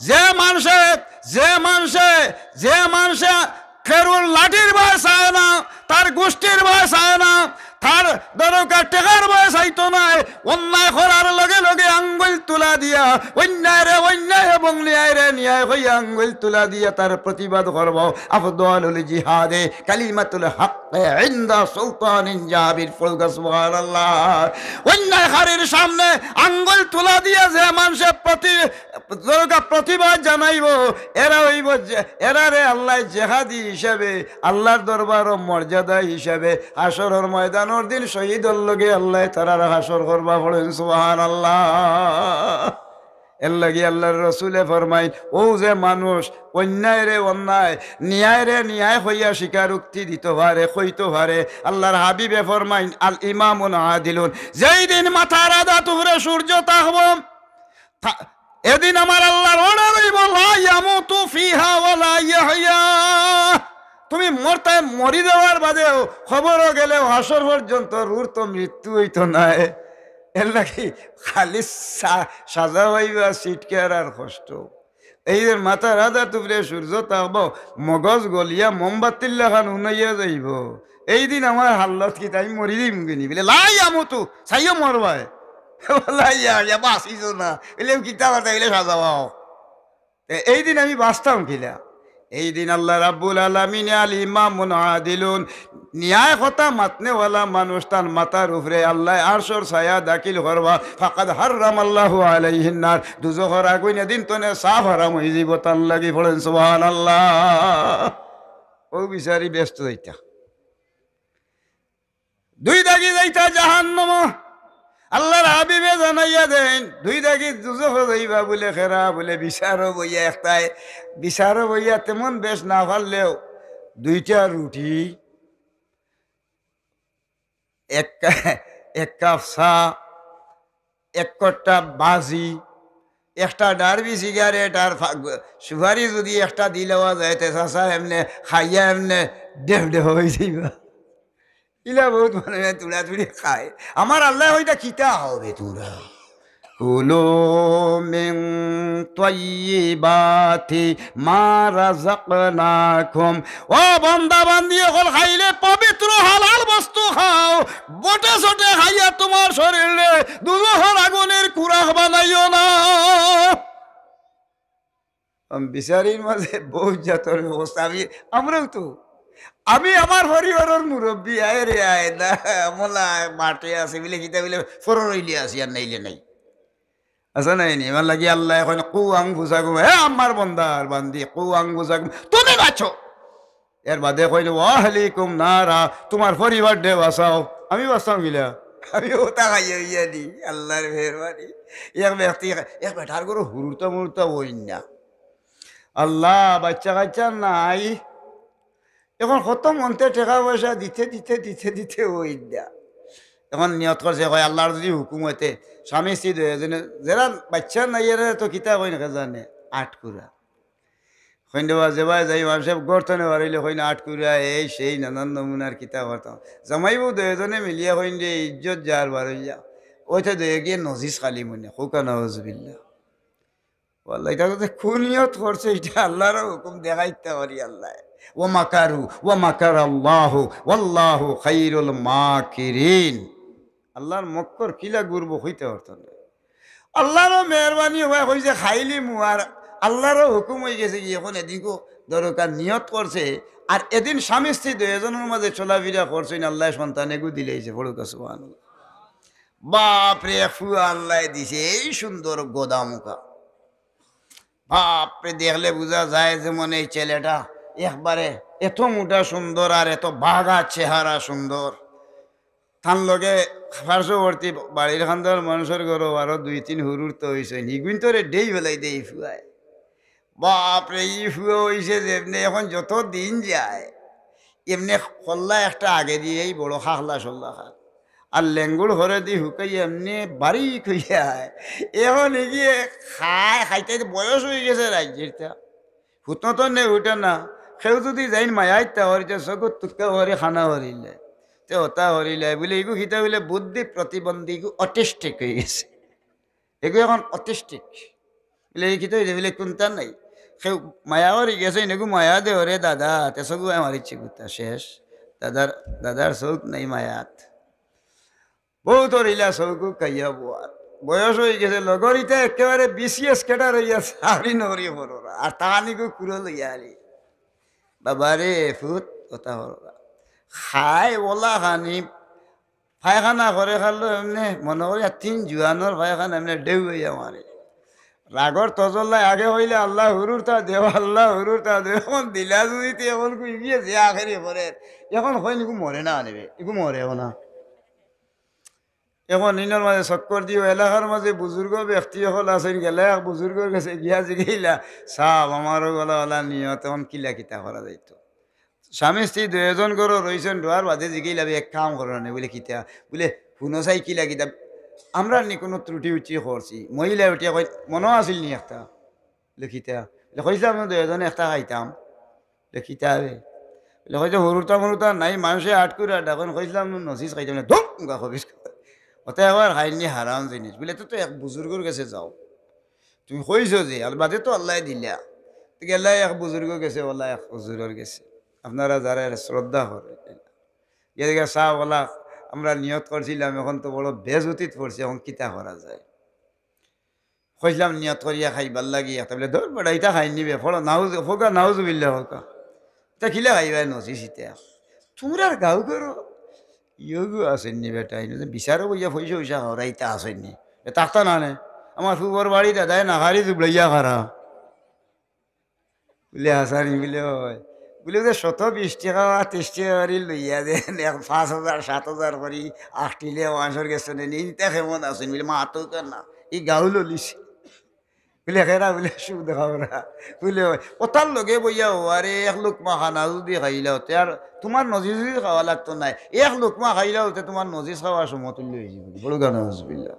যে মানষে, যে মানষে, যে মানষে কেউর লাঠির ভয় চায় না, তার গুষ্টির ভয় চায় না, তার দরকার টেকার ভয় চাইতো নায়, অন্যায় করার লগে লগে আঙ্গুল তুলা দিয়া, অন্যায়রে অন্যায় এবং ন্যায়রে ন্যায় কইয়া আঙ্গুল তুলা দিয়া তার প্রতিবাদ করবো। আফদালুল জিহাদে কালিমাতুল হক ইনদা সুলতানিন জাবির। পড়ুক্কা সুবহানাল্লাহ। অন্যায়কারীর সামনে আঙ্গুল তুলা দিয়া যে মানষে প্রতি-, প্রতিবাদ জানাইবো, এরা অইবো যে, এরারে আল্লায় জেহাদি হিসাবে, আল্লার দরবারো মর্যাদা হিসাবে হাশরর ময়দানর দিন শহীদর লগে আল্লায় তারার হাশর করবা। পড়ইন সুবহানাল্লাহ। এরলাগি আল্লার রসুলে ফরমাইন, অউ যে মানুষ অন্যায়রে অন্যায়, ন্যায়রে ন্যায় কইয়া স্বীকারোক্তি দিতো পারে, কইতো পারে, আল্লার হাবিবে ফরমাইন, আল ইমামুন আদিলুন, যেই দিন মাথার আদাত উপরে সূর্য থাকবো, থা-, এদিন আমার আল্লার order অইবো, লা ইয়ামুতু ফিহা ওয়া লা ইয়াহইয়া। তুমি মরতায়, মরি যাওয়ার বাদেও, কবরো গেলেও, হাশর পর্যন্ত রুহর তো মৃত্যু অইতো নায়। এরলাগি খালি সা-, সাজা পাইবা, ছিটকার আর কষ্ট। এই যে মাথার আদাত উপরে সূর্য থাকবো, মগজ গলিয়া মোমবাতির লাখান হুনাইয়া যাইবো। এই দিন আমার হালত কিতা, আমি মরি যাইমুগি নি? বলে, লা ইয়ামুতু, চাইও মরবায়। লা ইয়াহইয়া, বাঁচিছো না। বলে, কিতা কথা, বলে, সাজা পাও। তে এই দিন আমি বাঁচতাম কিলা? এই দিন আল্লাহ রাব্বুল আলামিন আল ইমামুন আদিলুন, ন্যায় কথা মাতনেওয়ালা মানুষ, তান মাথার উপরে আল্লায় আরশর ছায়া দাখিল করবা। ফাকাদ হাররামাল্লাহু আলাইহিন নার, দুজখর আগুন এদিন তনে সাফ হারাম অইযিবো তান লাগি। পড়ইন সুবহানাল্লাহ। অউ বিচারি বেহেস্তো যাইতা। দুই দাগি যাইতা জাহান্নামো। আল্লার হাবিবে জানাইয়া দেইন, দুই দাগি দুজখো যাইবা। বলে, কেরা? বলে, বিচারো বইয়া একটায়, বিচারো বইয়া তেমন বেশ না পারলেও দুইটা রুটি, এক কা-, এক কাপ চা, এক কট্টা বাজি, একটা ডারবি সিগারেট আর ফা-, সুপারি যুদি একটা দিলাওয়া যায়, তে চাচা এমনে খাইয়া এমনে ডেফ ডেফ অইযিবা। ইলা বউত মানুষে তুড়াতুড়ি খায়। আমার আল্লায় কইতা, কিতা খাও বে তুমরা? কুলু মিন তাইয়িবাতি মা রাযাকনাকুম। ও বান্দা বান্দি অকল, খাইলে পবিত্র হালাল বস্তু খাও, বটে চটে খাইয়া তুমার শরীররে দুজখর আগুনের কুরাক বানাইও না। আম, বিচারির মাঝে বউত জাতর ব্যবস্থা। আমি, আমরাও তো, আমি আমার পরিবারর মুরব্বি, আয় রে আয় না, মোলা মাঠে আছে, বিলে কিতা বিলে ফরর অইলে আছি, আর নাইলে নাই। আছে নাই নি? আমার লাগি আল্লায় কইন, "কু আনফুসাকুম", হে আমার বন্দা আর বান্দি, "কু আনফুসাকুম", তুমি বাঁচো। এর বাদে কইন, "ওয়া আহলিকুম নারা", তুমার পরিবাররে বাঁচাও। আমি বাঁচতাম কিলা? আমি অতা খাইয়া অইয়া নি, আল্লার মেহেরবানি। এক ব্যক্তি, এক বেটার ঘরো হুরুতা মুরুতা অইন না। আল্লাহ, বাইচ্চা কাইচ্চা নাই। এখন কত মন্তে টেকা পয়সা দিতে দিতে দিতে দিতে অইন না। এখন নিয়ত করছে, কয়, "আল্লার যুদি হুকুম অইতে, স্বামী স্ত্রী দুইজনে, যেরা বাইচ্চা নাই, এরা তো কিতা কইন কে জানে, আটকুরা।" কইন দে বা, যেবায় যাই, মানুষে ঘর তনে বারইলে কইন আটকুরা, এই সেই নানান নমুনার কিতা করতাম। জামাই বউ দুইজনে মিলিয়া কইন দে, ইজ্জত যার বারইয়া। অইতে দুইগিয়ে নজিস খালি মনে, কউক্কা নাউজুবিল্লাহ। ওয়াল্লাহ, ইটা তো কুনিয়ত করছে, ইটা আল্লার হুকুম দেখাইতা পারি আল্লায়। ওয়া মাকারু, ওয়া মাকারাল্লাহু, ওয়াল্লাহু খাইরুল মাকিরিন। আল্লার মক্কর কিলা ঘুরবো কইতা পারতো না। আল্লারও মেহেরবানি অওয়ায় কইছে খাইলিমু, আর আল্লারও হুকুম অইগেছে কি এখন এদিনকু দরকার নিয়ত করছে, আর এদিন স্বামী স্ত্রী দুইজনর মাঝে চলাফিরা করছইন, আল্লায় সন্তান এগু দিলাইছে, পড়ুক্কা সুবহানাল্লাহ। বাপরে, এক ফুয়া আল্লায় দিছে, এই সুন্দর গদা মুখা। বাপরে, দেখলে বুঝা যায় যেমন এই ছেলেটা একবারে এত মোটা সুন্দর আর এত বাঘা চেহারা সুন্দর। তান লগে পার্শ্ববর্তী বাড়ির খান্দার মানুষর ঘরো আরো দুই তিন হুরুর তো অইছে, নিগুইন তোরে ডেই বেলাই দেই ফুয়ায়। বাপরে, ই ফুয়া অইছে যেমনে, এখন যত দিন যায়, এমনে খল্লা একটা আগে দিয়েই বড় খাখলা সল্লা খান। আর লেঙ্গুড় হরে দি হুকাই এমনে বাড়ি খুইয়া আয়। এখন এগিয়ে খায়, খাইতে খাইতে বয়স অইগেছে রাইজিরতা। হুতো তো নে উঠে না। কেউ যুদি যাইন মায়া ইত্যা হরিতে সগত তুক্কা হরি খানা হরিলে। তে হতা হরিলে। বুলে, "ইগু কিতা?" বুলে, "বুদ্ধি প্রতিবন্ধী, ইগু অটিস্টিক অইগেছে।" এগু এখন অটিস্টিক। বুলে, "ই কিতা অইছে?" বুলে, "কুন্তা নাই।" কেউ মায়া করি গেছে, ইনগু মায়া দে ওরে দাদা, তে সগু আমার ইচ্ছে কুত্তা শেষ। দাদার, দাদার চউখ নাই মায়াত। বউতর ইলা চউখু কাইয়া বুয়ার। বয়স অইগেছে, লগর ইতা একেবারে বিসিএস ক্যাডার অইয়া চাকরি নকরি কররা, আর তাহানিগু কুড়ো লইয়া আলি। বাবারে ফুত, কথা কররা। খায় ওলা খানি, পায়খানা করে খালো এমনে, মনো করি আর তিন জুয়ানর পায়খানা এমনে ঢেউ অইয়া মারে। রাগর তজল্লায় আগে কইলে, "আল্লাহ হুরুর তা দেও, আল্লাহ হুরুর তা দেও।" এখন দিলা যদি তে এখন কই গিয়ে যে আখেরি করের, এখন কইন ইগু মরে না আনিবে, ইগু মরে না। এখন ইনর মাঝে চক্কর দিও, এলাকার মাঝে বুজুর্গ ব্যক্তি অকল আছইন, গেলা এক বুজুর্গর গেছে গিয়া জিগাইলা, "সাব, আমারও গলা ওলা নিয়ত, এখন কিলা কিতা করা যাইতো?" স্বামী স্ত্রী দুইজন ঘরো রইছইন, ঢুকার বাদে জিগাইলা, "এক কাম করো না নি?" বুলে, "কিতা?" বুলে, "হুনো চাই কিলা কিতা, আমরা নি কুনু ত্রুটি উটি করছি?" মহিলা উঠিয়া কয়, "মনো আছিল নি একটা?" বুলে, "কিতা?" বুলে, "কইছিলাম না দুইজনে একটা খাইতাম।" বুলে, "কিতা বে?" বুলে, "কইছে হুরুতা মুরুতা নাই, মানষে আটকুরা ডাকইন, কইছিলাম না নসিস খাইতাম না, ধুম, মুখা খবিস।" ওটা একবার খাইনি হারাম জিনিস। বুলে, "তো, তো এক বুজুর্গর গেছে যাও, তুমি কইছো যে, আর বাদে তো আল্লায় দিলা।" তো গেলা এক বুজুর্গর গেছে, ওলা এক হুজুরর গেছে, আপনারা যারা এর শ্রদ্ধা করেন, গিয়া দেখে, "সাব, ওলা আমরা নিয়ত করছিলাম, এখন তো বড় বেজুতিত পড়ছি, এখন কিতা করা যায়?" কইছিলাম নিয়ত করিয়া খাইবার লাগি, একটা বুলে, "ধর বেটা, ইটা খাইনি বে, পড়ো নাউজ-, ফোকা নাউজুবিল্লাহ ফোকা। ইটা কিলা খাইবায় নসিস ইতা? তোমরার গাঁও করো, ইয়োগু আছইন নি বেটা, ইনো যে বিচারো বইয়া পয়সা পয়সা হরাইতা আছইন নি? এ থাকতা না নে, আমার ফুবর বাড়ি দাদায় না খারি জুবড়াইয়া খারা।" বুলে, "হাছানি?" বুলে, "অয়।" বুলে, "ওদের শত বিশ টেকা বা তিরিশ টেকা করি লইয়া দেন, এক পাঁচ হাজার, সাত হাজার করি, আখটিলে মানষর গেছে নেন, ইনতা কেমন আছইন?" বুলে, "মাতো কেন না, ই গাউল অলিছে।" বুলে, "কেরা?" বুলে, "সুদ খাওরা।" বুলে, "অয়।" ওটার লগে বইয়া, "ও আরে, এক লুকমা খানা যদি খাইলা অতে, আর তুমার নসিস খাওয়া লাগতো নায়, এক লুকমা খাইলা অতে তুমার নসিস খাওয়া সমতুল্য অইযিবো।" বড় গানা, নাউজুবিল্লাহ।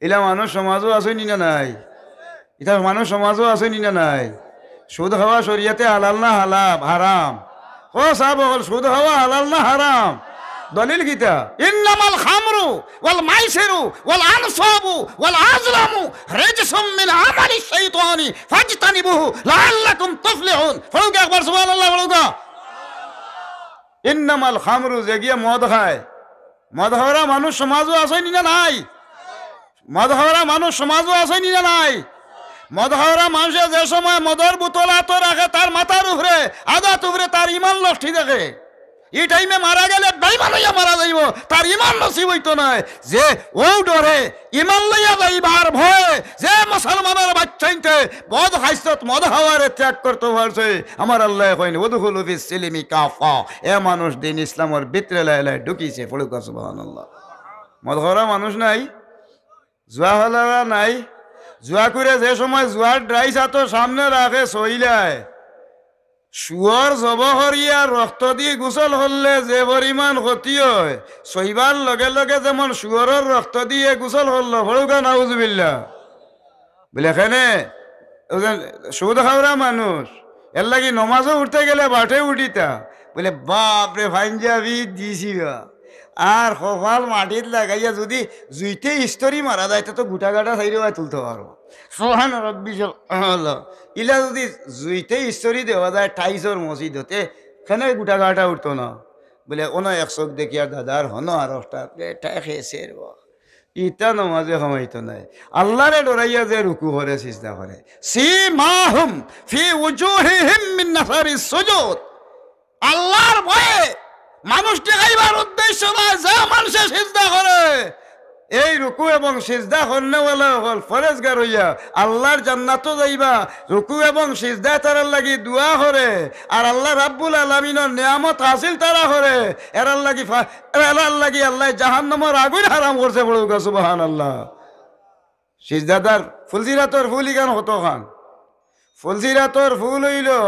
ইলা মানুষ সমাজো আছইন নি না নাই? ইতা মানুষ সমাজো আছইন নি না নাই? সুদ খাওয়া শরিয়তে হালাল না হালাল, হারাম? ও সাব অকল, সুদ খাওয়া হালাল না হারাম? দলিল কিতা? ইন্নামাল খামরু ওয়াল মাইসিরু ওয়াল আনসাবু ওয়াল আজলামু রিজসুম মিন আমালিশ শাইতানি ফাজতানিবুহু লাআল্লাকুম তুফলিহুন। পড়ুক্কা একবার সুবহানাল্লাহ পড়ুক্কা। ইন্নামাল খামরু, যে গিয়া মদ খায়, মদ খাওরা মানুষ সমাজো আছইন নি না নাই? মদ খাওরা মানুষ সমাজো আছইন নি না নাই? মদ খাওরা মানষে যে সময় মদর বোতল আতো রাখে, তার মাথার উপরে, আদাত উপরে তার ইমান লটকি থাকে। ই টাইমে মারা গেলে বেইমান অইয়া মারা যাইবো, তার ইমান নসিব অইতো নায়। যে অউ ডরে, ইমান লইয়া যাইবার ভয়ে, যে মুসলমানর বাইচ্চাইন্তে মদ খাইছত, মদ খাওয়ারে ত্যাগ করতো পারছে, আমার আল্লায় কইন, "উদখুলু ফিস সিলমি কাফা।" এ মানুষ দিন ইসলামর ভিতরে লায় লায় ঢুকিছে। পড়ুক্কা সুবহানাল্লাহ। মদ খাওরা মানুষ নাই? জুয়া খেলারা নাই? জুয়া করে যে সময় জুয়ার ডাইস আতো সামনে রাখে, সইলায়, শুয়র জবো করিয়া রক্ত দি গোসল করলে যে পরিমাণ ক্ষতি অয়, সইবার লগে লগে যেমন শুয়রর রক্ত দি এ গোসল করলো, পড়ুক্কা নাউজুবিল্লাহ। বুলে, "কেনে?" অউ যে সুদ খাওরা মানুষ, এরলাগি নমাজো উঠতে গেলে বাটে উঠিতা। বুলে, "বাপ রে, পাঞ্জাবি দিছি বা, আর কপাল মাটিত লাগাইয়া যদি জুইতে ইস্তরি মারা যায়, তে তো গুটা গাটা সাইরে বায় তুলতো পারবো।" সুবহান রব্বিল আলা। ইলা যদি জুইতে ইস্তরি দেওয়া যায় টাইসর মসজিদো, তে কেনে গুটা গাটা উঠতো না? বুলে, অনো এক চউখ দেখিয়ার দাদার, হনো আরোকটা, বেটায় খেছে রে বা। ইতা নমাজে কামাইতো নায়। আল্লারে ডরাইয়া যে রুকু করে, সিজদা করে। সীমাহুম ফি উজুহিহিম মিন আসারিস সুজুদ। আল্লার ভয়ে মানুষ দেখাইবার উদ্দেশ্য নায়, যে মানষে সিজদা করে, এই রুকু এবং সিজদা করনেওয়ালা অকল পরেজগার অইয়া আল্লার জান্নাতো যাইবা। রুকু এবং সিজদায় তারার লাগি দোয়া করে, আর আল্লাহ রাব্বুল আলামিনর নিয়ামত হাসিল তারা করে। এরার লাগি ফা-, এরার লাগি আল্লায় জাহান্নামর আগুন হারাম করছে, পড়ুক্কা সুবহানাল্লাহ। সিজদাদার ফুলসিরাতর ফুল ইখান কতখান? ফুলসিরাতর ফুল অইলো,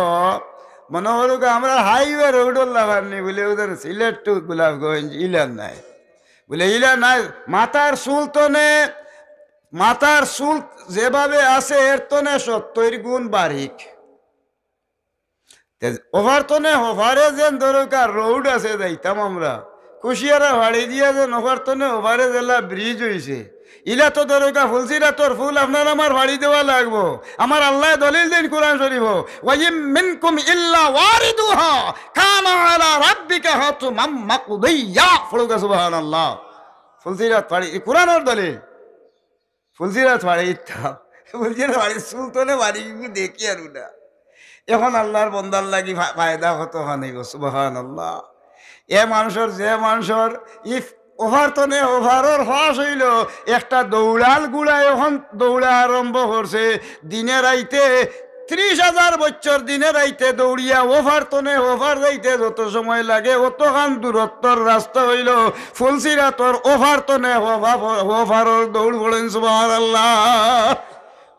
মনো করুক্কা, আমরার highway road-র লাখান নি, বুলে, ওদের সিলেট to গোলাপগঞ্জ ইলা নায়। বুলে, ইলা নায়, মাথার চুল তনে, মাথার চুল যেভাবে আছে, এর তনে সত্তইর গুণ বারিক। তে ওপার তনে ওপারে যেন ধরুক্কা road আছে, যাইতাম আমরা। কুশিয়ারা ফাড়ি দিয়া যেন ওপার তনে ওপারে যেলা bridge অইছে। ইলা তো ধরুক্কা ফুলসিরাতর ফুল আপনার আমার ফাড়ি দেওয়া লাগবো। আমার আল্লায় দলিল দেইন কোরআন শরীফো, "ওয়া ইম মিনকুম ইল্লা ওয়ারিদুহা কানা আলা রাব্বিকা হাতমান মাকদিয়্যা।" পড়ুক্কা সুবহানাল্লাহ। ফুলসিরাত ফাড়ি, ই কোরআনর দলিল। ফুলসিরাত ফাড়ি দিতাম, ফুলসিরাত ফাড়ি, চুল তনে ফাড়ি দেখি আর না। এখন আল্লাহর বন্দার লাগি ফা-, ফায়দা কত খান অইবো, সুবহানাল্লাহ। এ মানষর, যে মানষর ইফ ওভার তনে ওভারর ফাঁস অইলো, একটা দৌড়াল গুড়ায় এখন দৌড়া আরম্ভ করছে। দিনে রাইতে ত্রিশ হাজার বছর দিনে রাইতে দৌড়িয়া ওভার তনে ওভার যাইতে যত সময় লাগে, অতখান দূরত্বর রাস্তা অইলো ফুলসিরাতর ওভার তনে ওভা-, ওভারর দৌড়। পড়ইন সুবহানাল্লাহ।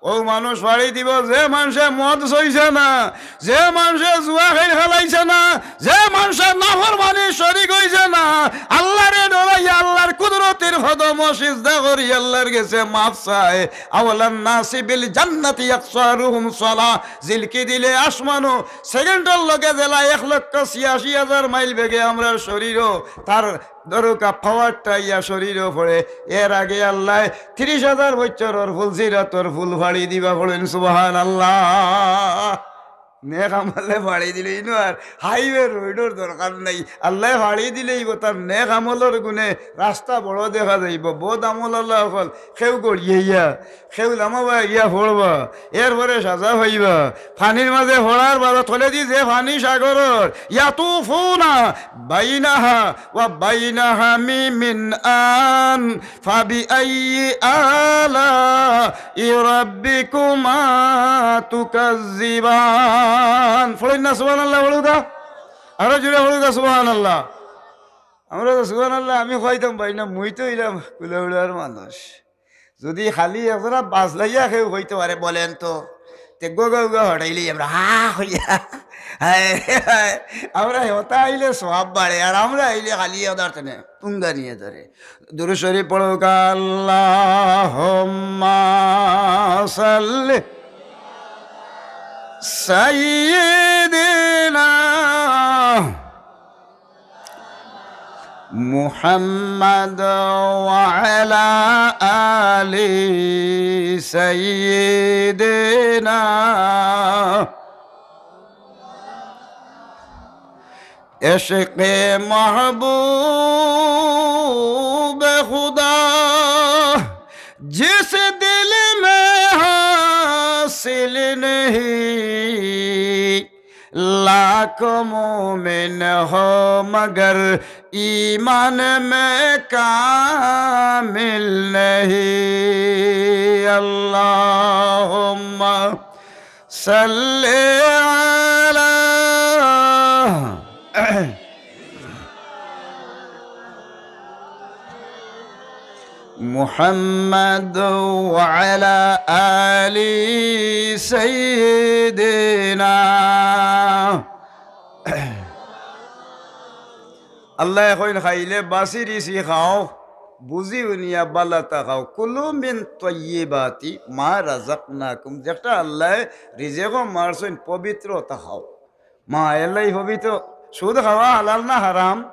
অউ মানুষ ফাড়ি দিবো, যে মানষে মদ ছইছে না, যে মানষে জুয়া খেল খেলাইছে না, যে মানষে নাফরমানির শরিক অইছে না, আল্লারে ডরাইয়া আল্লার কুদরতির কদমো সিজদা করি আল্লার গেছে মাফ চায়। আওলান নাসি বিল জান্নাতি আকসারুহুম সালাহ। জিলকি দিলে আসমানো সেকেন্ডর লগে যেলা এক লক্ষ ছিয়াশি হাজার মাইল বেগে আমরার শরীরও তার দরকা পাওয়ারটা ইয়া শরীরও পড়ে। এর আগে আল্লায় ত্রিশ হাজার বছরর ফুলসিরাতর ফুল ফাড়ি দিবা। পড়ইন সুবহানাল্লাহ। নেক আমলে ফাড়ি দিলে ইনো আর হাইওয়ে রোডর দরকার নাই। আল্লায় ফাড়ি দিলেই তার নেক আমলর গুণে রাস্তা বড় দেখা যাইবো। বদ আমল আল্লাহ অকল কেউ গড়িয়ে ইয়া, কেউ লামাবা গিয়া পড়বা, এরপরে সাজা পাইবা। পানির মাঝে পড়ার বারো তলেদি যে পানি সাগরর, ইয়াতুফুনা বাইনাহা ওয়া বাইনা হামিমিন আন, ফাবিআইয়ি আলাই রাব্বিকুমা তুকাজ্জিবান। পড়ইন না সুবহানাল্লাহ, পড়ুকা। আরো জোরে পড়ুকা সুবহানাল্লাহ। আমরা তো সুবহানাল্লাহ, আমি কইতাম পারি না, মুই তো অইলাম কুলাউড়ার মানুষ। যদি খালি একজনা বাজলাইয়া কেউ কইতে পারে, বলেন তো, তে গোগা উগা হটাইলেই আমরা হা কইয়া। হায় রে হায়, আমরা হতা আইলে সওয়াব বাড়ে, আর আমরা আইলে খালি এদার তেনে পুঙ্গা নিয়ে ধরে। দুরূদ শরীফ পড়ুকা, আল্লাহুম্মা সাল্লি সাইয়্যিদিনা محمد وعلى آل سيدنا। عشق محبوب خدا جس دل میں حاصل نہیں، لاکھ مومن ہو مگر ایمان میں کامل نہیں۔ اللہم صل علی محمد وعلى آل سيدنا। আল্লায় কইন, খাইলে বাসি রিজি খাও, বুঝি হুনিয়া বালাতা খাও। কুলু মিন তাইয়্যিবাতি মা রাযাকনাকুম, যেটা আল্লায় রিজেকো মারছইন, পবিত্রতা খাও। মা এলাই পবিত্র। সুদ খাওয়া হালাল না হারাম?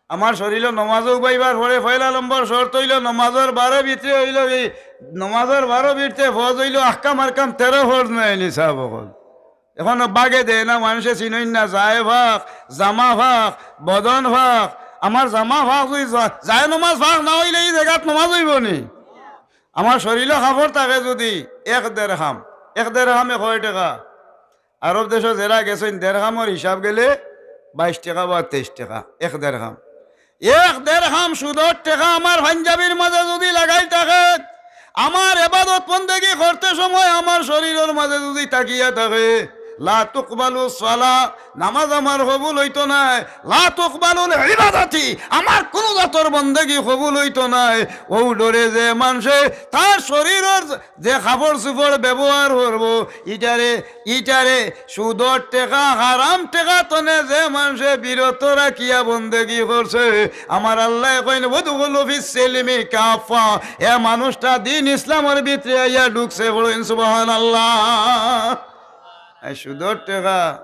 আমার শরীলো নমাজো উবাইবার পরে পয়লা নম্বর শর্ত অইলো নমাজর বারো ভিতরে অইলো কি, নমাজর বারো ভিতরে ফরজ অইলো আহকাম আরকান তেরো ফরজ নায় নি সাব অকল। এখন বাগে দেয় না, মানষে চিনইন না, জায়ে পাক, জামা পাক, বদন পাক। আমার জামা পাক যদি জা-, জায়ে নমাজ পাক না অইলে ই জাগাত নমাজ অইবো নি? আমার শরীলো কাপড় থাকে যদি এক দেড়হাম, এক দেড়হামে কয় টেকা? আরব দেশো যেরা গেছইন, দেড়হামর হিসাব গেলে বাইশ টেকা বা তেইশ টেকা, এক দেড়হাম। এক দেড়হাম সুদর টেকা আমার পাঞ্জাবির মাঝে যদি লাগাইল থাকে, আমার এবাদত বন্দেগি করতে সময় আমার শরীরর মাঝে যদি থাকিয়া থাকে, লা তুকবালু সালা, নামাজ আমার কবুল অইতো নায়, লা তুকবালুল ইবাদাতি, আমার কুনু জাতর বন্দেগি কবুল অইতো নায়। অউ ডরে যে মানষে তার শরীরর যে কাপড় চুপড় ব্যবহার করবো, ইটারে, ইটারে সুদর টেকা, হারাম টেকা তনে যে মানষে বিরত রাখিয়া বন্দেগি করছে, আমার আল্লায় কইন, "উদখুলু ফিস সিলমি কাফা", এ মানুষটা দিন ইসলামর ভিতরে আইয়া ঢুকছে। পড়ইন সুবহানাল্লাহ। এই সুদর টেকা,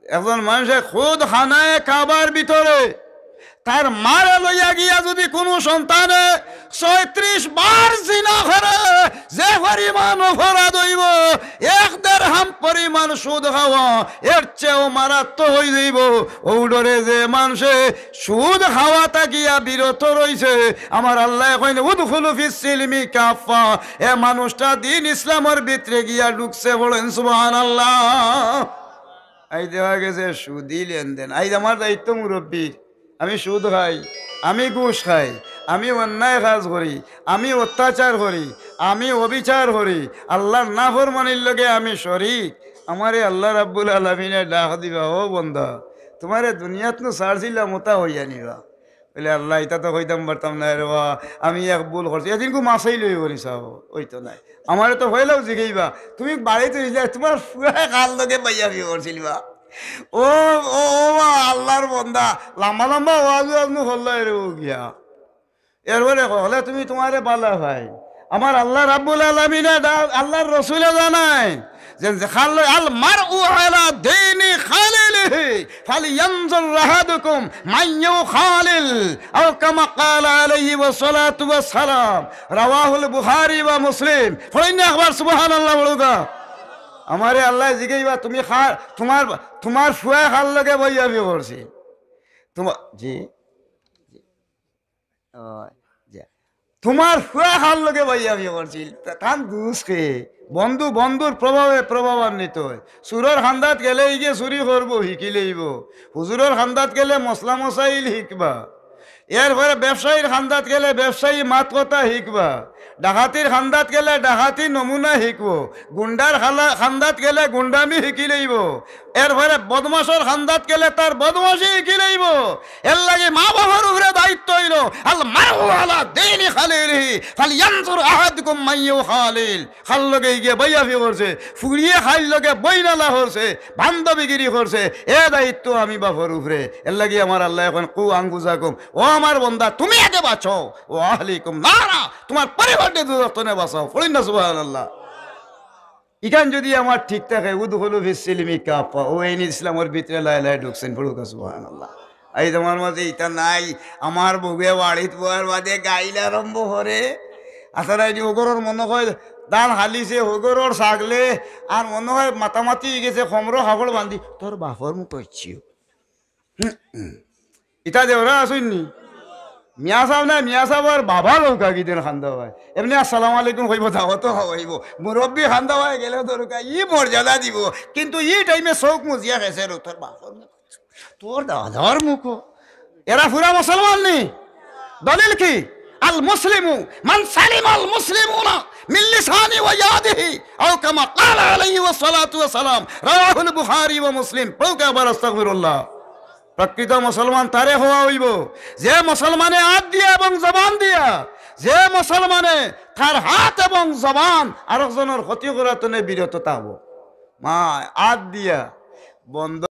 একজন মানষে খুদ খানায়ে কাবার ভিতরে তার মারে লইয়া গিয়া যদি কুনু সন্তানে ছয়ত্রিশ বার জিনা করে, যে পরিমাণ অপরাধ অইবো, এক দেড়হাম পরিমাণ সুদ খাওয়া, এর চেয়েও মারাত্মক অইযাইবো। অউ ডরে যে মানষে সুদ খাওয়া থাকিয়া বিরত রইছে, আমার আল্লায় কইন, "উদখুলু ফিস সিলমি কাফফা।" এ মানুষটা দিন ইসলামর ভিতরে গিয়া ঢুকছে, বলেন সুবহানাল্লাহ। আইজ দেখা গেছে সুদি লেনদেন। আইজ আমার দায়িত্ব মুরব্বির, আমি সুদ খাই, আমি ঘুষ খাই, আমি অন্যায় কাজ করি, আমি অত্যাচার করি, আমি অবিচার করি, আল্লার নাফরমানির লগে আমি শরিক। আমারে আল্লা রাব্বুল আলামিনে ডাক দিবা, "ও বন্দা, তুমারে দুনিয়াত নু ছাড়ছিলাম, অতা অইয়া নিবা।" বলে, "আল্লা, ইতা তো কইতাম পারতাম নায় রে বা, আমি এক ভুল করছি।" এদিন কু মাফ চাইলে অইবো নি সাব? অইতো নায়। আমারে তো পয়লাউ জিগাইবা, "তুমি বাড়িত অইলে তুমার ফুয়ায় কার লগে বাইয়াফি করছিল বা?" ও, ও, ও বা আল্লার বন্দা, লাম্বা লাম্বা ওয়াজ ওয়াজ নু করলা এরে ও গিয়া। এরপরে কইলে, "তুমি তুমারে বালা ভাই।" আমার আল্লা রাব্বুল আলামিনে দা-, আল্লার রসুলে জানাইন যে, যে খাল-, "আল মারউ আলা দীনি খালিলিহি ফালইয়ানজুর আহাদুকুম মান ইউখালিল", আও কামা ক্বালা আলাইহি ওয়াসসালাতু ওয়াসসালাম। রাওয়াহুল বুখারী ওয়া মুসলিম। পড়ইন না একবার সুবহানাল্লাহ বলুকা। আমারে আল্লায় জিগাইবা, "তুমি খা-, তুমার, তুমার ফুয়ায় কার লগে বাইয়াফি করছিল?" তুমার, জি? ও, জি। তুমার ফুয়া কার লগে বাইয়াফি করছিল? তা-, তান দুষ কে? বন্ধু বন্ধুর প্রভাবে প্রভাবান্বিত অয়। চুরর কান্দাত গেলে ইগে চুরি করবো, হিকিলাইবো। হুজুরর কান্দাত গেলে মসলা মসাইল হিকবা। এরপরে ব্যবসায়ীর কান্দাত গেলে ব্যবসায়ী মাত কথা হিকবা। ডাকাতির কান্দাত গেলে ডাকাতি নমুনা হিকবো। গুন্ডার খালা-, কান্দাত গেলে গুন্ডামি হিকিলাইবো। এরপরে বদমাশর কান্দাত গেলে তার বদমাশি হিকিলাইবো। এরলাগি মা-বাফর উপরে দায়িত্ব অইলো, "আল মারউ আলা দীনি খালিলিহি, ফালইয়ানজুর আহাদুকুম মান ইউখালিল।" কার লগে ইগে বাইয়াফি করছে, ফুড়িয়ে কার লগে বইনালা করছে, বান্ধবীগিরি করছে, এ দায়িত্ব আমি বাফর উপরে। এরলাগি আমার আল্লায় কইন, "কু আনফুসাকুম", ও আমার বন্দা, তুমি আগে বাচো, "ওয়া আহলিকুম নারা", তুমার পরিবাররে দুজখ তনে বাচাও। পড়ইন না সুবহানাল্লাহ। ইখান যুদি আমার ঠিক থাকে, "উদখুলু ফিস সিলমি কাফফা", অউ এইন ইসলামর ভিতরে লায় লায় ঢুকছইন, পড়ুকা সুবহানাল্লাহ। আইজ আমার মাঝে ইতা নাই, আমার বউয়ে বাড়িত বওয়ার বাদে গাইল আরম্ভ করে। আচ্ছা, তাইন হগরর মনো অয় ধান হালিছে, হগরর ছাগলে, আর মনো অয় মাতামাতি অইগেছে, কমরো কাপড় বান্ধি, "তোর বাফর মুখো কইছি।" ইতা দেওরা আছইন নি? মিয়া সাব না, মিয়া সাবর বাবা লউকা গিদিন কান্দা অয়। এমনে আসসালামু আলাইকুম কইবো, দাওয়াতও খাওয়াইবো। মুরব্বি কান্দা অয় গেলে দরকার, ই মর্যাদা দিবো। কিন্তু ই টাইমে চউখ মুজিয়া গেছে, "তোর বাফর মুখো, তোর দাদার মুখো।" এরা পুরা মুসলমান নি? দলিল কি? "আল মুসলিমু মান সালিমাল মুসলিমুনা মিন লিসানি ওয়া ইয়াদিহি", আও কামা ক্বালা আলাইহি ওয়াস সালাতু ওয়াস সালাম। রাওয়াহুল বুখারী ওয়া মুসলিম। পড়ুকা আবার আস্তাগফিরুল্লাহ। প্রকৃত মুসলমান তারে কওয়া অইবো, যে মুসলমানে আত দিয়া এবং জবান দিয়া, যে মুসলমানে তার আত এবং জবান আরকজনর ক্ষতি করা তনে বিরত থাকবো। মা, আত দিয়া বন্ধ